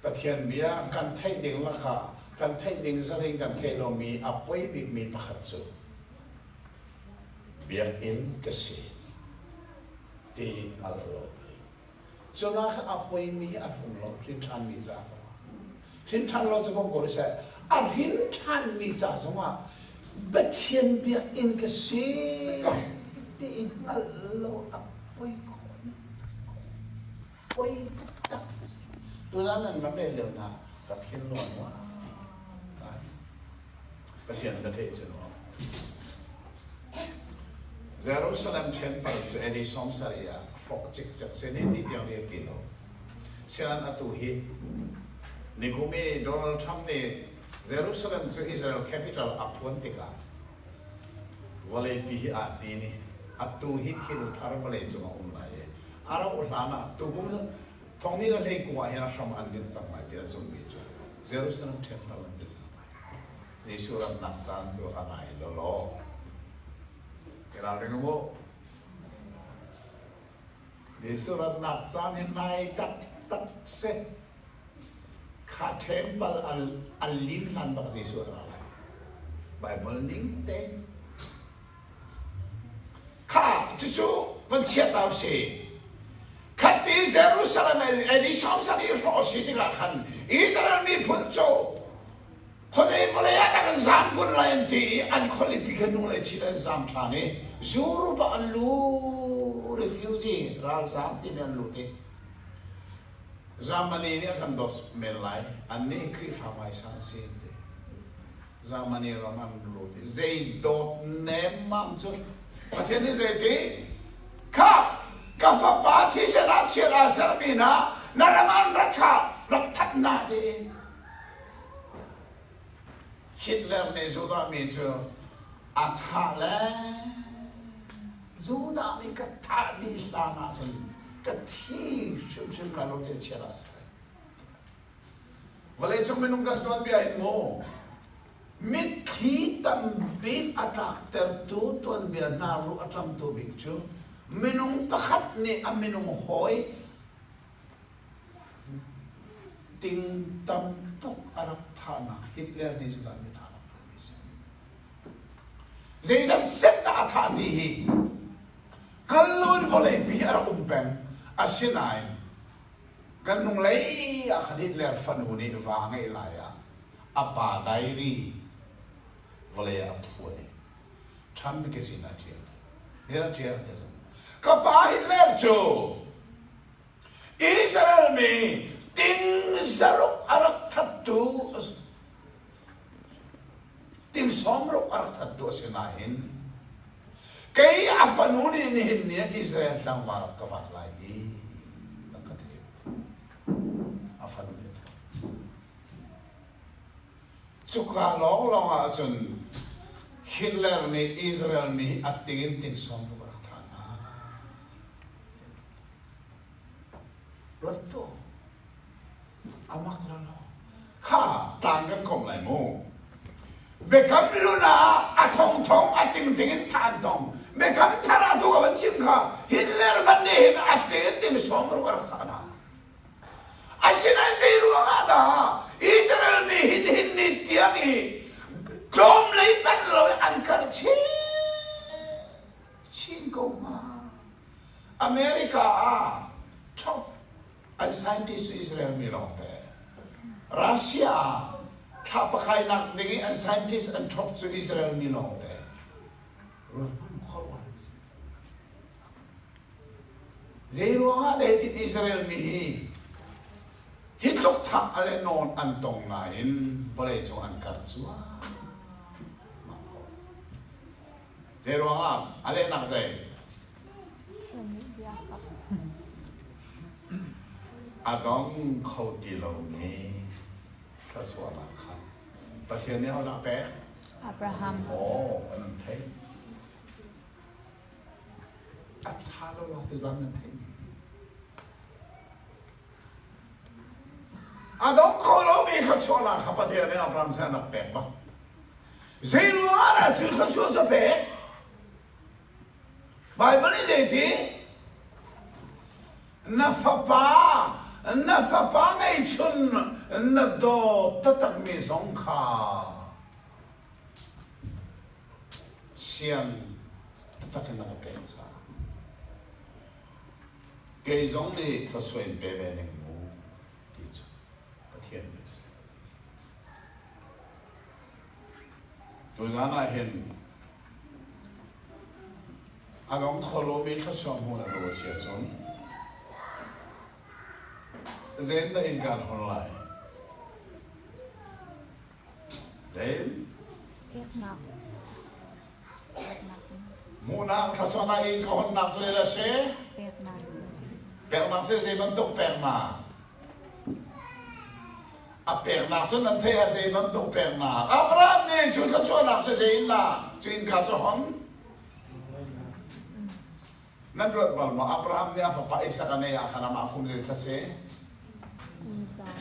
Pathian bia kan theih ding lakah kan theih ding zaring kan theih lomi a poi bikmi pakhat cu biakinn ka si ti hngalh lo. Cunak a poimi a tlung lo hrin ṭhanmi ca zongah. Hrin ṭhan lo cu fong ko seh a hrin ṭhanmi ca zongah Pathian biakinn ka si ti i hngalh lo a poi ko. Poi taktak. Tuzan nan ram rel lio hna ka thinlung a nuam. Pathian ka theih cu nuam. Jerusalem temple cu AD 70 ah hrawk cikcek si ni ni tiang dir ti lo. Sian atu hi nikum i Donald Trump nih Jerusalem cu Israel capital a phuan tikah vawleipi hi aa hnin i atu hi thil thar vawlei cung a um lai i a rauh hlan ah tukum thong ni le hlei kum ah hin a hram an dirh cang lai ti an zumhmi cu Jerusalem temple an dirh cang lai. Jesuh ratnak caan cu a nai lawlaw. I ralring u. Jesuh ratnak caan hi nai taktak si. Kha ṭheng bal an lim hlan bak Jesuh a ra lai. Baibal ning te. Kha cucu van chia ta usih. Khati Jerusalem AD 30 i hrawh si tikah khan Israel miphun cu khuadei vawlei ah dah kan zaam kun lai an ti i an khualipi kha nu le chin an zaam ṭhan i Europe ah an lu refugee ralzaam timi an lut i Germany nih a kan dawt men lai annih Khrihfa hmaisa an si an ti. Germany ram an lut i zei dawt nemmam cu Pathian nih zeiti kha ka fapa thisen ah chiat aa sermi hna na ram an rak kha rak that na ti Hitler nih Judah mi cu a thah le Judah mi ka thah dih hlan ahcun ka thi hrimhrim lai lo ti chiat aa ser. Vawleicung minung kan tuanbia in mu mitthli tambik a tlaktertu tuanbia hna ruh a tlamtu bik cu minung pakhat nih a minung hawi ting tam tuk a rak thahnak Hitler nih Judah mi thah rak mi si. Zeizat set dah a thah ti hi hngal loin vawleipi a rak um peng. Asinain Kan hnunglei ah khan Hitler fanu nih va a ngeih lai ah a pa diary vawlei ah a phuan i Trump magazine ah a ṭial. Hitin a ṭial ti a Ka pa Hitler cu Israel mi ting zaruk a rak thattu ting sawmruk a rak thattu a si nain kei a fanu nih nihin ni ah Israel tlangval ka vat lai i a ka ti. A fanu nih Cuka lawnglawng ah cun Hitler nih Israel mi a ting in ting sawmruk a rak thah hna. Ruat tuah. A mak lo lo. Kha tlang kan kom lai mu. Biakam hlun ah a thongthong a tingting in thah an tong. Biakam thar ah tu ka van chim kha Hitler man nih hin a ting in ting sawm ruk a rak thah hna. Asinain zei ruang ah dah Israel mi hin hin ni tiang i tlawm lei panh lo in an karh chin chin ko hnga. America ah top an scientist Israel mi lawngte. Russia ah thla pakhainak ding i an scientist an top cu Israel mi lawngte. Ruat si. Zei ruangah dah hitin Israel mi hi hi tluk thah le nawn an tong nain vawlei cung an karh cuahmah ko. Zei ruangah a lehnak zei? A dong kho ti lomi thluachuahnak kha Pathian nih ahodah a pek? Abraham. Oh, an theih. A ṭha lo lo tuzan nan theih. A dong kho lomi thluachuahnak kha Pathian nih Abraham sin a rak pek bak. Zei ruangah dah cu thluachuah cu a pek? Baibal nih zeiti? Na fapa, na fapa ngeihchun na dawt taktakmi zong kha siang taktak in na ka pek caah kei zong nih thluachuah in pe ve ning mu ti cu Pathian bia si. Tuzan ah hin A dong kho lomi thluachuah hmuh na duh a si ahcun zeitindah inn kaan hon lai? Zein? Peknak. Hmuhnak thluachuahnak inn ka honnak cu zei a si? Peknak. Peknak si zei bantuk peknak? A peknak cu nan theih a zei bantuk peknak. Abraham nih cu thluachuahnak cu zei in dah cu innka cu hon? Nan ruat bal maw? Abraham nih a fapa Isak a neih ah khan amah kum zei thla si?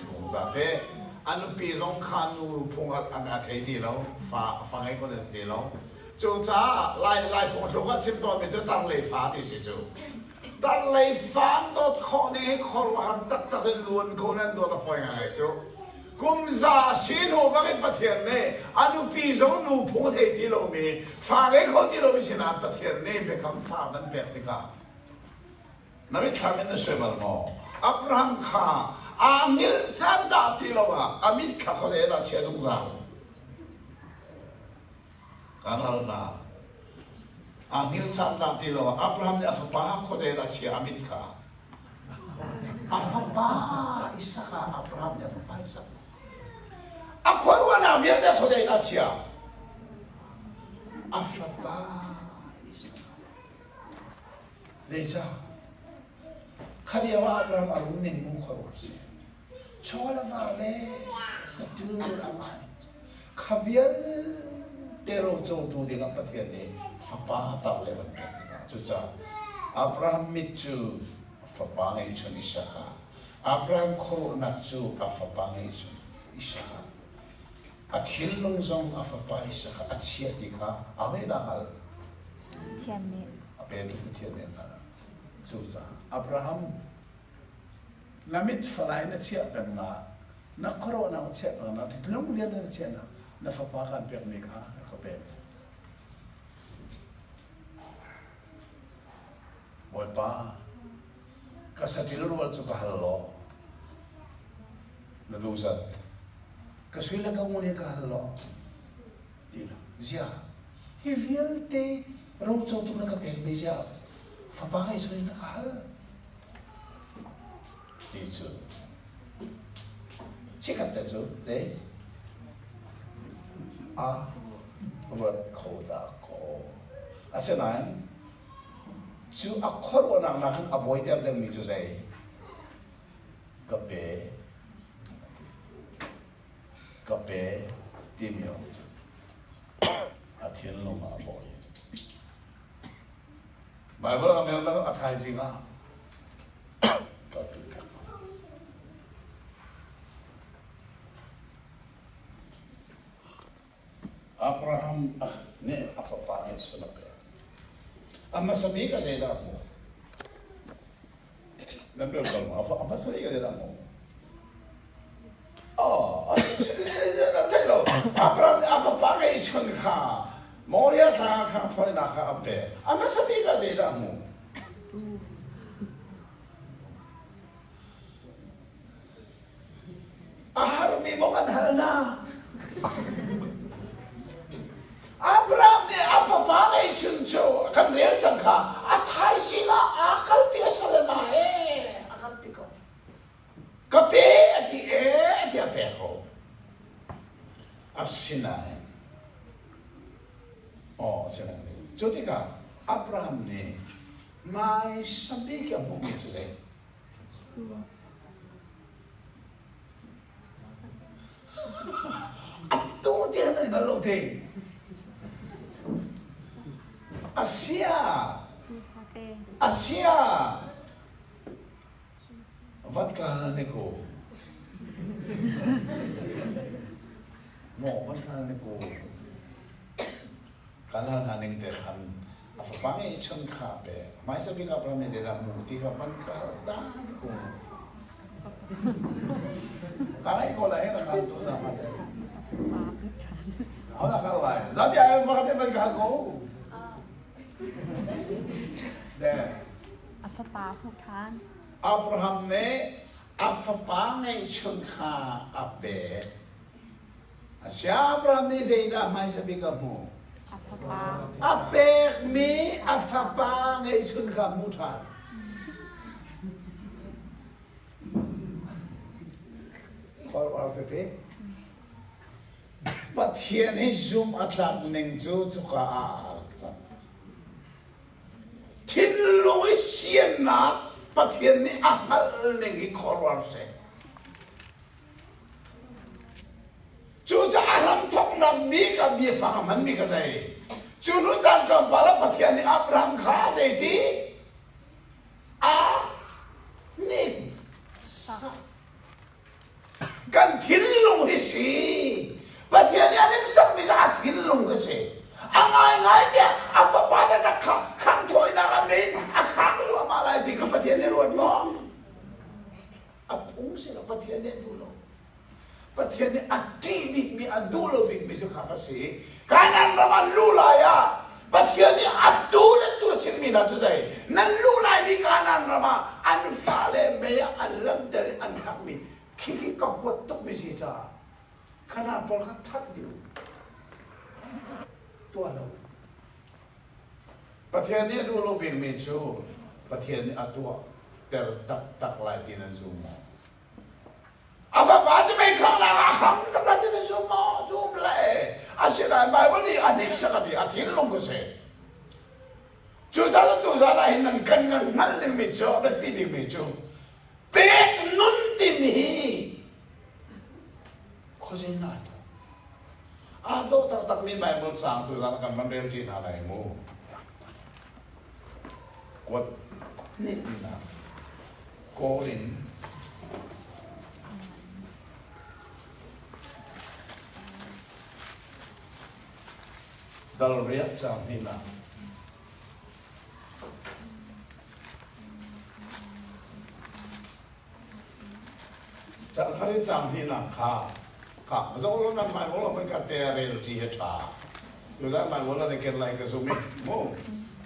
Kum za te. A nupi zong kha nu phung an a thei ti lo. Fa fa ngei ko nan si ti lo. Cucaah Lai Lai phung thluk ah chim tawnmi cu tanglei fa ti si cu. Tar lei fa an dawt khawh ning hi khuaruahhar taktak in luan ko nan dawt a fawi ngai cu. Kum za a si hnu bangin Pathian nih a nupi zong nu phung thei ti lomi, fa ngei kho ti lomi sinah Pathian nih biakam fa van pek tikah na mitthlam in na suai bal maw? Abraham kha aa hngilh caan dah ti lo ah a mit kha khuazei dah chia zungzal? Kan hal hna. Aa hngilh caan dah ti lo ah Abraham nih a fapa khuazei dah chia a mit kha? A fapa Isak ah Abraham nih a fapa Isak. A khuaruahnak vialte khuazei dah chia? A fapa Isak. Zeicah? Kha lio ah Abraham a rum ning mu khuaruah si. Chaw le va le saṭil a ngah ning cu kha vialte rocotu dingah Pathian nih fapa tar le van pek tikah cucaah Abraham mit cu fapa ngeihchun Isak ah Abraham khuaruahnak cu a fapa ngeihchun Isak ah a thinlung zong a fapa Isak ah a chiah ti kha a dah hngalh? Pathian nih. A pemi Pathian nih a hngalh. Cucaah Abraham Na mit falai na chiah peng na, na khuaruahnak na chiah peng na, thinlung vialte na chiah na, na fapa kaan pekmi kha ka pek. Bawipa, ka saṭil rual cu ka hal law, na duh zat. Ka sui le ka ngun hi ka hal law, ti lo. Zia, hi vialte rocotu na ka pekmi zia, fapa ngei chung in na ka hal. Ti cu chikkhat te cu zei a ruat kho dah kaw. Asinain cu a khuaruahnak nakin a buaiter deuhmi cu zei ka pe ka pe timi ong cu a thinlung ah a bawi. Baibal kan rel a thaizing ah ka tu Abraham nih a fapa nih sun a pek. A hmasa bik a zeidah hmuh? Nan rel bal maw? A hmasa bik a zeidah hmuh? Oh, na theih lo. Abraham nih a fapa ngeihchun kha Moriah thlang ah khan thawinak kha a pek. A hmasa bik ah zeidah a hmuh? A harmi maw kan hal hna? Abraham nih a fapa ngeihchun cu kan rel cang kha a thaizing ah aa kalpi a sal hna he a kalpi ko. Ka pe a ti ee tiah pek ko. Asinain aw asinain cu tikah Abraham nih hmaisa bik a hmuhmi cu zei? Atu tiang nan hngal lo te. Asia Asia Vat ka hal ne ko. Maw van hal ne ko. Kan hal hna ning te khan a fapa ngeih chun kha pe. Hmaisa bik Abraham nih zeidah hmu ti kha van ka hal ta ne ko. Ka ngai ko lai na kan tu na ma te. Ho da kal lai. Zabi ai ma te van ka hal ko. De. A fapa hmuh ṭhan. Abraham nih a fapa ngeihchun kha a pek. Asia Abraham nih zeidah hmaisa bik a hmuh? A fapa. A pekmi a fapa ngeihchun kha a hmuh ṭhan. Pathian hi zum a tlak ning cu cuka ah a rak cang. Thinlung i siannak Pathian nih a hngalh ning hi khuaruahhar seh. Cucaah hramthawknak bik ah biafang a hmanmi kha zei? Cu hnu caan tlawmpal ah Pathian nih Abraham kha zeiti? A nik sak. Kan thinlung hi si. Pathian nih a ning sakmi cu a thinlung ka si. A ngaingai tiah a fapa taktak kha khanghthawinak a min a khang hluahmah lai ti kha. ruat maw? A phung si lo, Pathian nih a duh lo. Pathian nih a ṭih bikmi, a duh lo bikmi cu kha ka si. Kanaan ram an luh lai ah Pathian nih a tu le tu a chimmi hna cu zei? Nan luh laimi Kanaan ram ah an fale mei ah an lanter i an khanghmi khikhi ka huat tukmi si caah Kanaan pawl kha that dih u. Tuah lo. Pathian nih a duh lo bikmi cu Pathian nih a tuah ter taktak lai ti nan zum maw? A fapa cu mei khanghnak ah a khang tak lai ti nan zum maw? Zum le. Asinain Baibal nih a hniksak a ti, a thinlung ka si. Cucaah tuzaan ah hin nan kan hngalh dingmi cu a biapi dingmi cu pek nun timi hi khuazei na tuah? Aa dawh taktakmi Baibal caang tuzaan kan van rel ṭi hna lai mu. Kuat hnihnak Korin dal riat caang hnihnak Cang khat in cang hnihnak kha kha zoh lo nan Bible ah ka te rel ti hi ṭha. Tuzan Bible nan i ken lai ka zum i mu.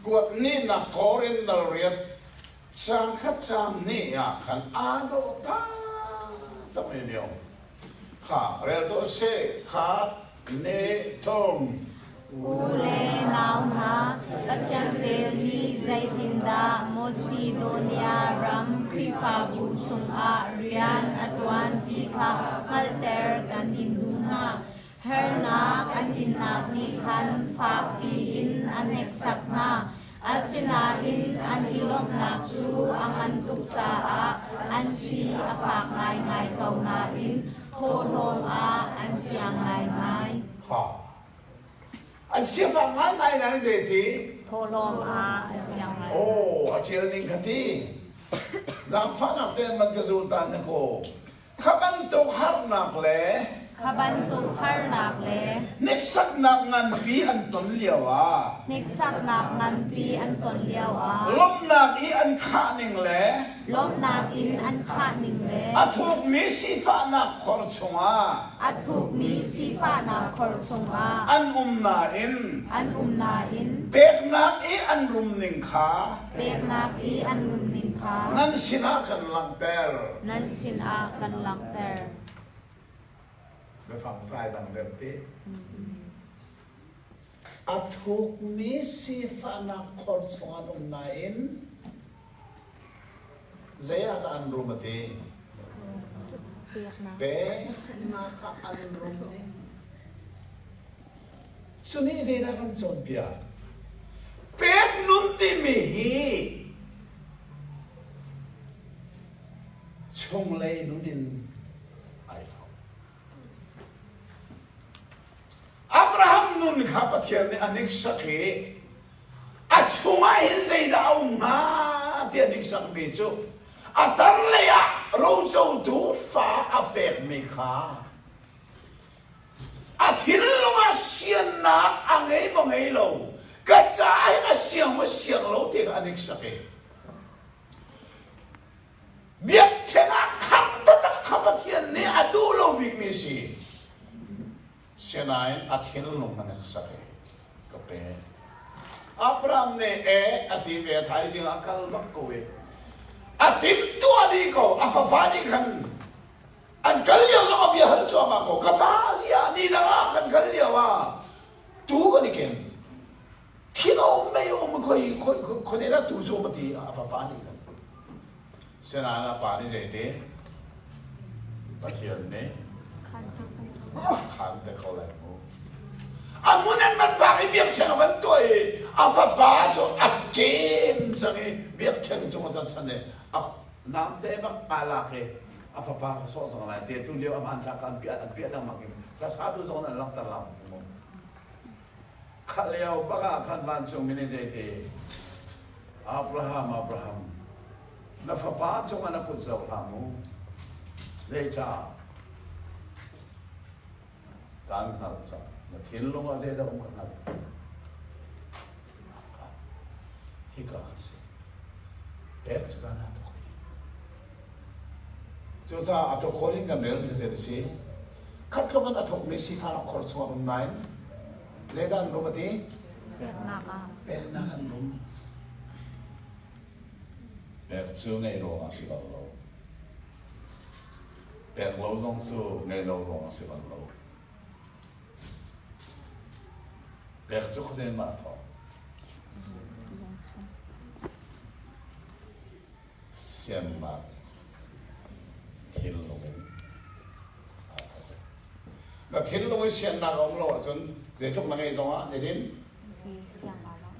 Kuat nihnak Korin dal riat cang khat cang hnih ah khan aa dawh taktak mi mi um. Kha rel tuah seh khat ne thum. U le nau hna, Pathian vel nih zeitindah Macedonia ram Khrihfabu chungah rian a ṭuan ti kha hngalhter kan in duh hna. Harnak an innak nih khan fakpi in a hneksak hna. Asinain an i lawmhnak cu a ngan tuk caah an si a fak ngaingai ko nain thawhlawm ah an siang ngaingai. Kha. An sifak ngaingai na zeiti? Thawhlawm ah an siang ngaingai. Oh, a ṭial ning kha ti. Zaangfahnak tein man ka zul ta na ko. Kha bantuk harnak le Kha bantuk harnak le hneksaknak nganpi an ton lio ah hneksaknak nganpi an ton lio ah lawmhnak i an khah ning le lawmhnak in an khah ning le a thukmi sifahnak khor chungah a thukmi sifahnak khor chungah an um nain an um nain peknak i an rum ning kha peknak i an nun ning kha nan sinah kan langhter. Nan sinah kan langhter. Biafang cai dang deuh te. A thukmi sifahnak khor chung an um nain zei ah dah an rum a ti? Peknak ah an rum ning. Cu nih zeidah kan cawnpiak? Pek nun timi hi chunglei nun in ai thawk. Abraham nun kha Pathian nih a niksak i a chungah hin zeidah a um hnga ti a niksakmi cu a tarlei ah rocotu fa a pekmi kha A thinlung ah siannak a ngei maw ngei lo, ka caah hin a siang maw siang lo ti kha a niksak i biakṭheng ah khangh taktak kha Pathian nih a duh lo bikmi a si. Sinain a thinlung a niksak i ka pek. Abraham nih e a ti ve thaizing ah kal bak ko i a timhtuah dih ko a fapa nih khan An kal lio zong a bia hal cuahmah ko. Ka pa ziah ni dang ah kan kal lio ah tu kan i ken. Thil a um mei a um khoi khoi khoi dah tu cu ma ti a fapa nih khan. Sinain a pa nih zeiti? Pathian nih khan te ko lai mu. A mun an man bak i biakṭheng a van tuah i a fapa cu a ṭem cang i biakṭheng cung a can chan i a namte bak aa lak i a fapa ka sawh zong lai te tu lio a hmanthlak an piah an piah lengmang in hlasatu zong an langhter lang mu kha lio bak ah khan vancung mi nih zeiti Abraham Abraham na fapa cungah na kut zo hlah mu zeicah kaan hngalh cang na thinlung ah zeidah um ka hngalh hika ka si pek cu kaan tuk. Cucaah a thawk in kan relmi zei a si? Khat tluk in a thawkmi sifah khor chungah um nain zeidah an rum a ti? Peknak ah. Peknak an rum. Pek cu ngeih ruangah si bal lo. Pek lo zong cu ngeih lo ruangah si bal lo. Pek cu khuazei mah thawk. Siannak thinlung in aa thawk. Na thinlung i siannak a um lo ahcun zeitluk na ngeih zongah nihin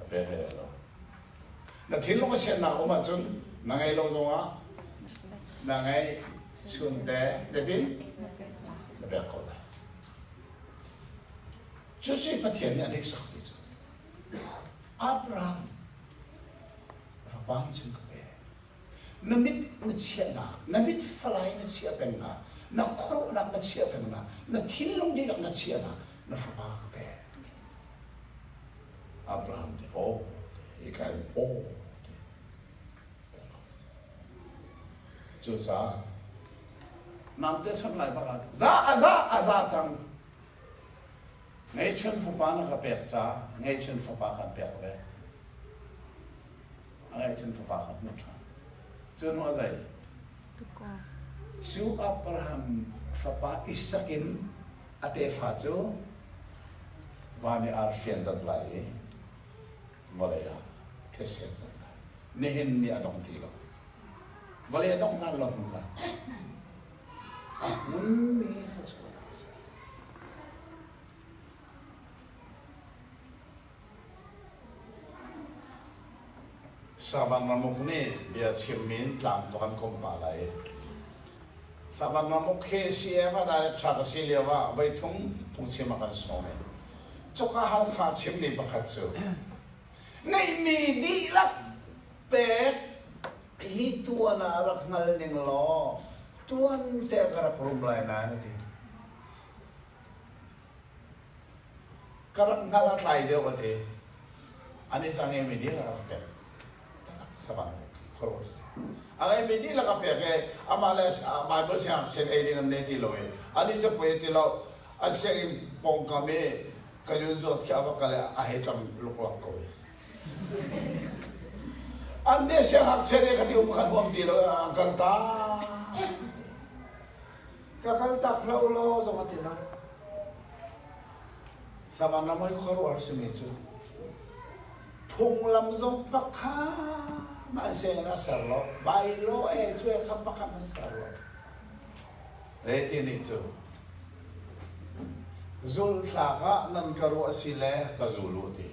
a pek hlei lo. Na thinlung i siannak a um ahcun na ngei lo zongah na ngeih chunte zeitin na pek ko lai. Cusi Pathian nih a hniksak ti cu Abraham Fapa hi cun ka pe. Na mit na chiahnak, na mit falai na chiah peng na, na khuaruahnak na chiah peng na, na thinlung dihlak na chiahnak, na fapa ka pe. Abraham nih aw, hika in aw ti. Cucaah namte chon lai bak ah za a za a za cang. Ngeihchun fapa na ka pek ca ngeihchun fapa kan pek ve. A ngeihchun fapa kha hmu ṭhan. Cu hnu a zei? Cu Abraham fapa Isak in a tefa cu van i arfian zat lai i vawlei ah thisen zat lai. Nihin ni a dong ti lo. Vawlei a dongh hlan lo hmun lai. A hmunmi thluachuah a si. Savan ramuk nih bia chimmi in tlang tu kan kom pah lai. Savan ramuk khi CF ah director ka si lio ah voithum phungchim a kan sawm i cuka Halkha chimmi pakhat cu ngeihmi dihlak pek hi tuan ah rak hngal ning law tuan te ka rak rum lai nain a ti. Ka rak hngal a tlai deuh a ti. Ani cu a ngeimi dihlak a rak pek. Sabang khuaruah si. A ngeimi dihlak a pek i amah le Bible siangngakchia ei ding an nei ti lo i ani cu poi ti lo. An sianginn pawngkam i ka yun zawt khi a va kal i a hei ṭam luklak ko i. An nih siangngakchia nih khati um kha huam ti lo a kal ta. Ka kal tak hlah u law zong a ti lo. Savan ram hoi khuaruahhar simi cu phunglam zong pakhat an sianginn a ser lo. Bailo e cu e kha pakhat an ser lo. Zei nih cu zulthlak ah nan ka ruah si le ka zul u ti.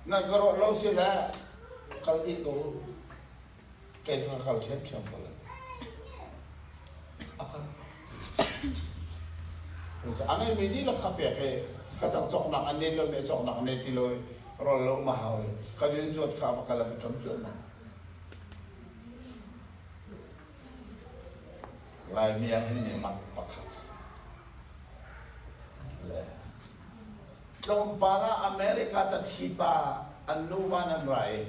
Nan ka ruah lo si le kal dih ko u. Kei cu ka kal ṭhiamṭhiam ko lai. A kal. A ngeimi dihlak kha pek i facang cawknak an nei lo me cawknak nei ti lo i rawl lo ma hau i ka rian zuat kha va kal a va ṭam cuahmah. Laimi ah hin mi mak pakhat le tlawmpal ah America tathi pa an nuva nan ra i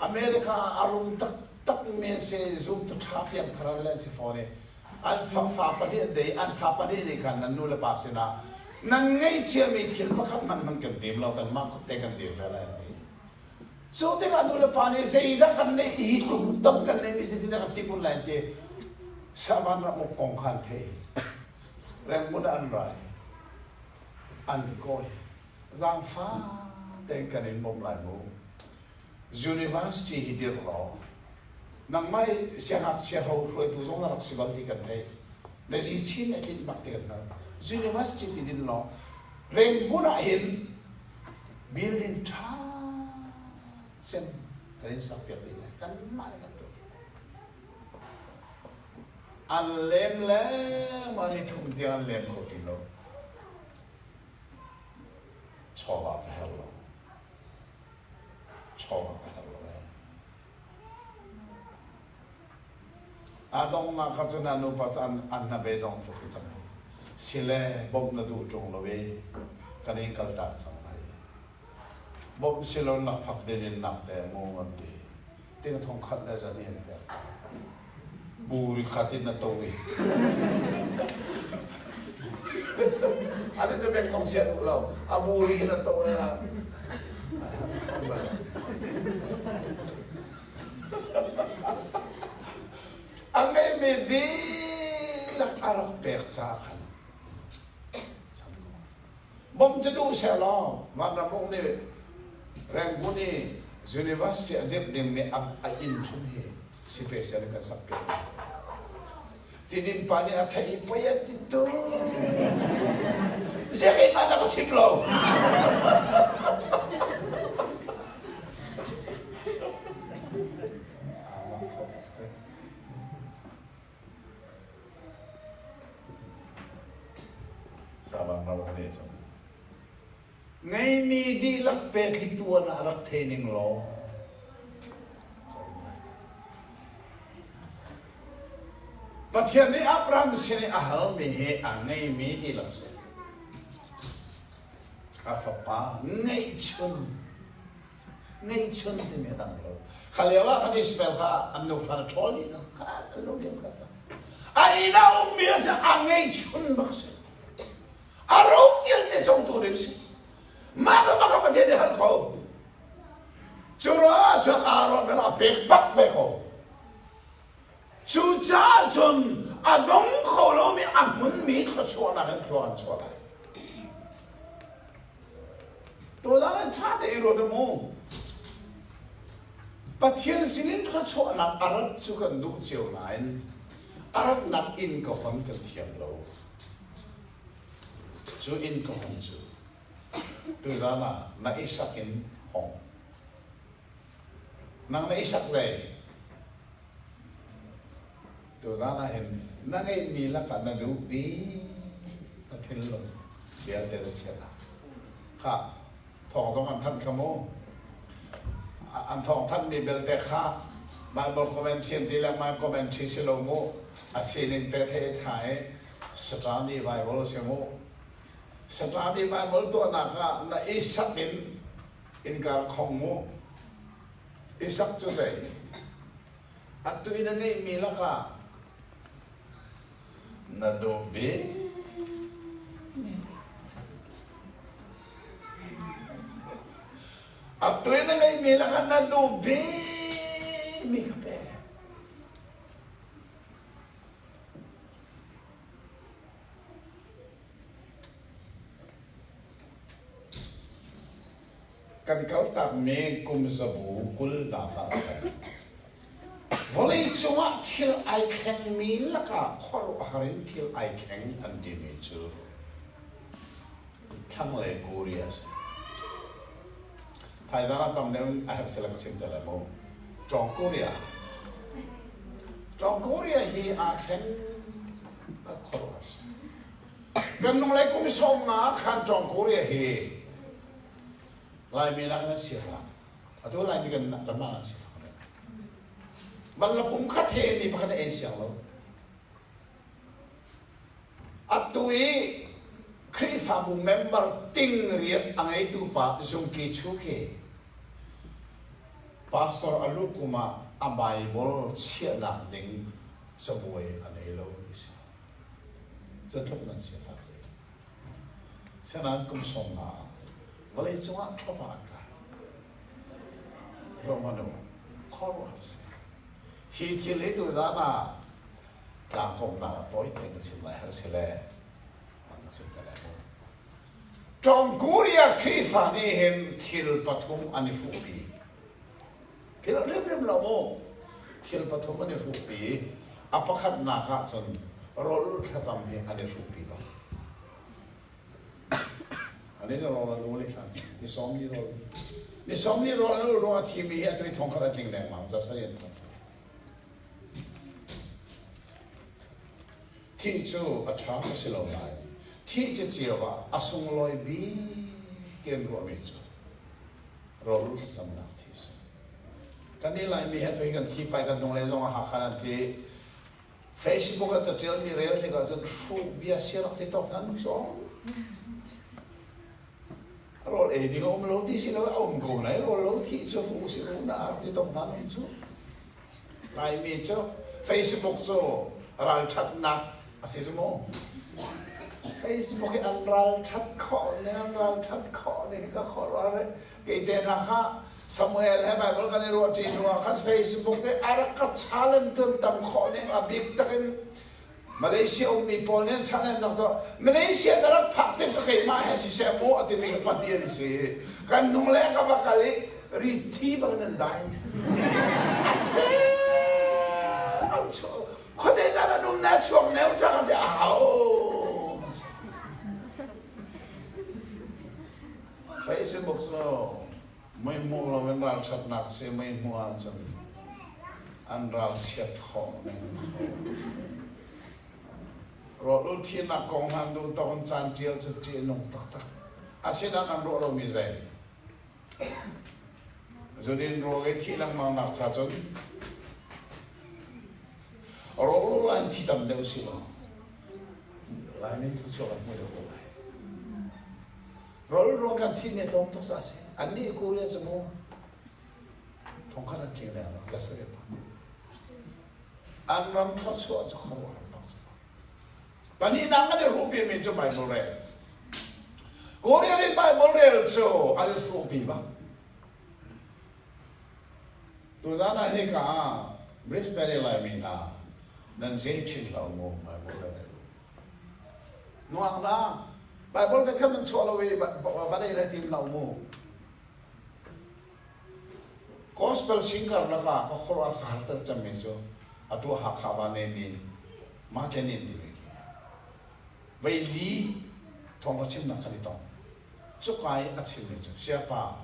America ah a rum taktak mi an si zumtu ṭha piangthar an le an si fawn i an fa pahnih an dei an fa pahnih nih khan nan nu le pa sinah nan ngeihciami thil pakhat hmanh hmanh kan tim lo kanmah kut te kan dir ve lai an ti. Cu tikah nu le pa nih zeidah kan neih hi tluk tam kan neihmi zeitindah kan ti kun lai an ti. Savan ram uk kong kha an thei. Rengmun ah an rai. An kawi. Zaangfah tein kan in bawmh lai mu. University hi dirh law nangmah hi siangngakchia ho hruaitu zong na rak si bal ti kan theih. Na zi chin a tlinh bak ti kan hngalh. University ti din law Rangoon ah hin building ṭha cem kan in sak piak dih lai. Kanmah le kan tuah. An lem lengmang ni thum tiang an lem kho ti lo. Chawva ka herh lo. Chawva ka herh lo ee. A donghnak kha cun a nupa cu an an hnabei dong tuk i cang. Sile bawmh na duh ṭung lo i kan in kaltak cang lai. Bawmh si lo lakphak din in nak te mu an ti. Ting thong khat le zan in pek. Buri khat in na to i. Ani cu bek thong sia duh lo. A buri in a to a. A ngeihmi dihlak a rak pek caah khan Bawmh cu duh sehlaw Vanram uk nih Rangoon i University a dirh dingmi a inn hrim hi special in kan sak piak. Tidim pa nih a theih i poi an ti tu. Ziah keimah na ka chim lo. Sabang ram a cang. Ngeimi dihlak pek hi tuan ah rak thei ning law. Pathian nih Abraham sin i a halmi hi a ngeimi dihlak si. A fapa ngeihchun ngeihchun timi a dang lo. Kha lio ah khan Ishmael kha an nufa na ṭhawl dih cang. Kha an lo diam kha cang. A inn ah ummi a si a ngeihchun bak si. A ro vialte congtu ding si. Mah kha bak Pathian nih hal ko. Cu ruangah cun Aaron khan a pek bak ve ko. Cucaah cun a dong kho lomi a hmunmi thluachuahnak in thlua an chuah lai. Tuzaan ah ṭha tein ruat mu. Pathian sinin thluachuahnak a rat cu kan duh cio nain a ratnak inn ka hon kan thiam lo. Cu inn ka hon cu tuzaan ah na i sak in hong. Nang na i sak zei? Tuzaan ah hin na ngeihmi lakah na duh bik na thinlung vialte na chiah Khah, thawng zong an thanh kha mu. An thawng thanhmi belte kha Bible commentary an ti lengmang commentary si lo mu. A sining te the ṭha i Satani Bible si mu. Satani Bible tuahnak ah na i sak in innka khong mu. Isak cu zei? Atu i na ngeihmi lakah na duh bik Atu i na ngeihmi lakah na duh bikmi ka pe. Kan kaltakmi kum zabu 20nak ah khan vawleicung ah thil ai thlengmi lakah khuaruahhar in thil ai thleng an timi cu thlanglei Korea a si. Thaizang ah tam deuh in a herh sila ka chim te lai mu. Ṭawng Korea. Ṭawng Korea hi aa thleng a khuaruahhar si. Kan nunglei kum 50 khan Ṭawng Korea hi Laimi nak in an sifak. Atu Laimi kan kanmah an sifak deuh. Ban la pum khat he mi pakhat ei siang lo. Atu i Khrihfabu member ting riat a ngeitu pa Zungki Chu khi pastor a luh kum ah a Bible chiahnak ding cabuai a nei lo ti si. Catluk nan sifak ve. Sinain kum 50 ah vawleicung ah ṭhawp ah an kai. Zohhmanh u, khuaruahhar a si. Hi thil hi tuzaan ah tlangkawmnak ah tawi tein ka chim lai har si le an ka chim te lai mu. Ṭawng Korea Khrihfa nih hin thil pathum an i hruhpi. Thil hrimhrim lo mu. Thil pathum an i hruhpi. A pakhatnak ah cun rawl thlacam hi an i hruhpi bak. Ani cu rawl an ul i thlan. Ni sawm li rawl. Ni sawm li rawl an ul ruang a thimi hi atu i thong khat a tling lengmang. Zasari an thong. Thih cu a ṭha a si lo nain thih cicio ah a sunglawi bik in ruahmi cu rawlul thlacamnak thi a si. Kan i Laimi he tu hi kan thi pai kan hnunglei zong ah Hakha nan thi. Facebook ah caṭialmi rel tikah cun hruh bia siarak ti tawk hna nu sawng. Rawl ei ding a um lo ti si lo a um ko nai rawl lo thi cu hruh si ru na ar ti tawk hna nu cu. Laimi cu Facebook cu ralṭhatnak a si cu mu. Facebook hi an ralṭhat khawh ning an ralṭhat khawh ning hi ka khuaruah kei te hna kha Samuel he Bible kan i ruahṭi hnu ah khan Facebook nih a rak ka challenge tun tam khawh ning a bik takin Malaysia ummi pawl nih an challenge rak tuah. Malaysia ka rak phak tik ka keimah he siseh mu a timi ka pahnih an si. Kan nung le ka va kal i rithi bang nan dai. A si! An chuak. Khuate dah nan um na chuak neu cang ti a hau. Facebook cu mei hmuh lo in ralṭhatnak si mei hmuh ahcun an ralchiat khawh ning Rawlul thinak kong hlan duh tawk in caan ṭial cu ṭih a nung taktak. Asinain an ruah lomi zei? Zudin ruang i thih lengmang nak cha cun rawlul ah in thi tam deuh si law Laimi thluachuah kan hmu deuh ko lai. Rawlul ruang kan thih ni a tlawm tuk caah a si. Annih Korea cu mu thongkhat an tling leng cang zasarih An ram thluachuah cu khuaruahhar bak si. Pahnihnak an i hruhpimi cu Bible rel. Korea nih Bible rel cu an i hruhpi bak. Tuzan ah hika ah Brisbane i Laimi hna nan zei chin lo mu Bible rel. Nuang na Bible ka khan nan chuah lo i va dei le tim lo mu. Gospel singer lakah ka khuaruah ka harter cemmi cu atu Hakha va neimi Martin in timi khi vei li thawngtha chimnak kan i tong. Cuka i a chimmi cu siapa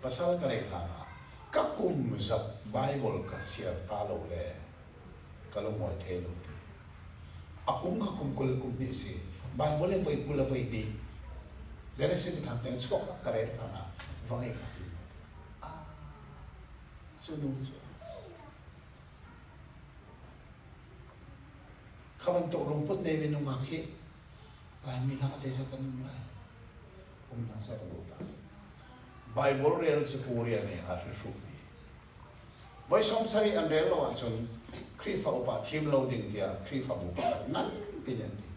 pasal ka neih hlan ah ka kum zat Bible ka siar ta lo le ka lungawi thei lo ti. A kum kha kum 20 kum hnih si. Bible le voi 20 le voi hnih Genesis thang teng chuak ka rel hlan ah va ngei kha ti. Ah, cu nu cu kha bantuk lungput nei minung ah khi Laimi hna zeizat an um lai? Um hna seh ka duh ta. Bible rel cu Korea nih a hri Voi 70 an rel lo ahcun Khrihfa upa thim lo ding tiah Khrihfabu pakhat nganpi nih an ti.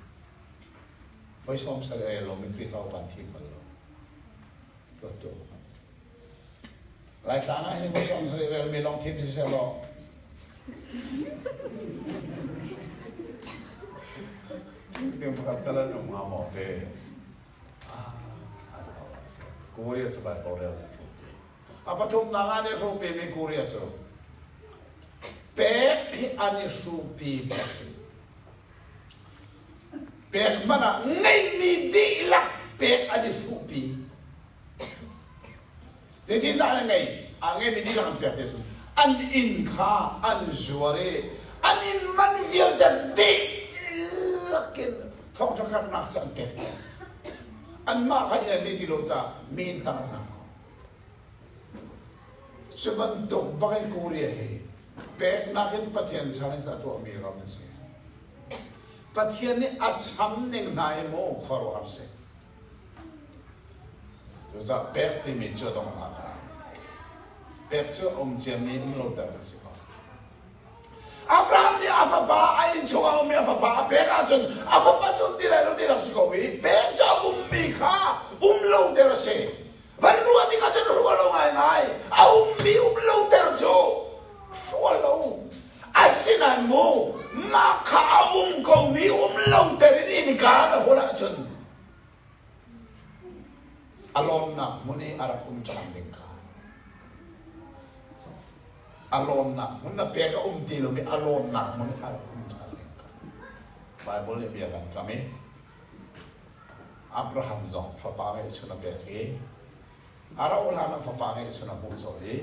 Voi 70 a rel lomi Khrihfa upa an thim bal lo. Ruat tu. Laitlang ah hin voi 70 relmi lawng thim si seh law Ding pakhat tal an um hnga maw te? Korea cu Bible rel A pathumnak ah an i hruhpimi Korea cu pek hi an i hruhpi bak. Pek hmanh ah ngeihmi dihlak pek an i hruhpi. Zeitindah an ngei? A ngeimi dihlak an pek ti a si. An inn kha an zuar i an inn man vialte dihlak in thawngṭha karhnak cu an pek. Anmah kha inn an ngei ti lo caah mi inn tang an hang ko. Cu bantuk bak in Korea hi peknak in Pathian challenge a tuahmi ram a si. Pathian nih a cham ning hna hi mu khuaruahhar si. Cucaah pek timi cu a donghnak ah pek cu a um ciami um lo ter a si ko. Abraham nih a fapa a innchung a ummi a fapa a pek ahcun a fapa cu um ti lai lo ti rak si ko i pek cu a ummi kha um lo ter a si. Van ruah tikah cun ruah lo ngaingai. A ummi um lo ter cu hrual lo. Asinain mu mah kha a um komi um lo ter in innka na hun ahcun a lawnnak hmun i a rak um cang ding kha a lawnnak hmun na pek a um ti lomi a lawnnak hmun kha a rak um ṭhan ding kha Bible nih bia kan kam i Abraham zong fapa ngeihchun a pek i a rauh hlan ah fapa ngeihchun a hmuh colh i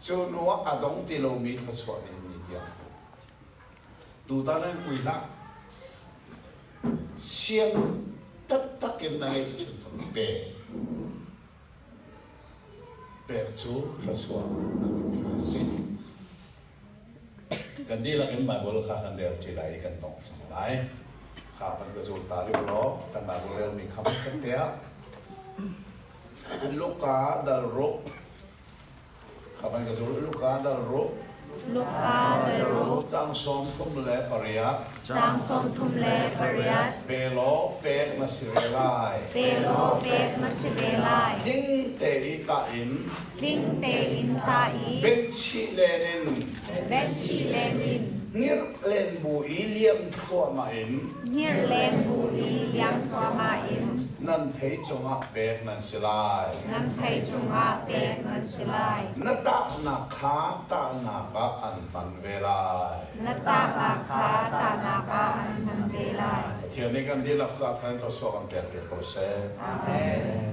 cu hnu ah a dong ti lomi thluachuah nih ni tiang tutan an ui hlah siang taktak in na ngeihchun fapa pe pek cu thluachuah a si. Kan dihlak in Baibal kha kan rel ṭi lai i kan dong cang lai. Kha kan ka zul ta rih law kan Baibal relmi kha pakhat te ah Luka dal ruk kha kan ka zul Luka dal ruk. Luka dal ruk. Caang 38. Caang 38. Pe law pek na si ve lai. Pe law pek na si ve lai. Tling te i tah in. Tling tein tah i. Benhchih len in. Benhchih len in. Ngirh len bu i liam thluahmah in. Ngirh len bu i liam thluahmah in. Nan phei cungah pek nan si lai. Nan phei cungah pek nan si lai. Na tahnak kha tahnak ah an hman ve lai. Na tahnak kha tahnak ah an hman ve lai. Pathian nih kan dihlak zat khan thluachuah kan pek piak ko seh. Amen.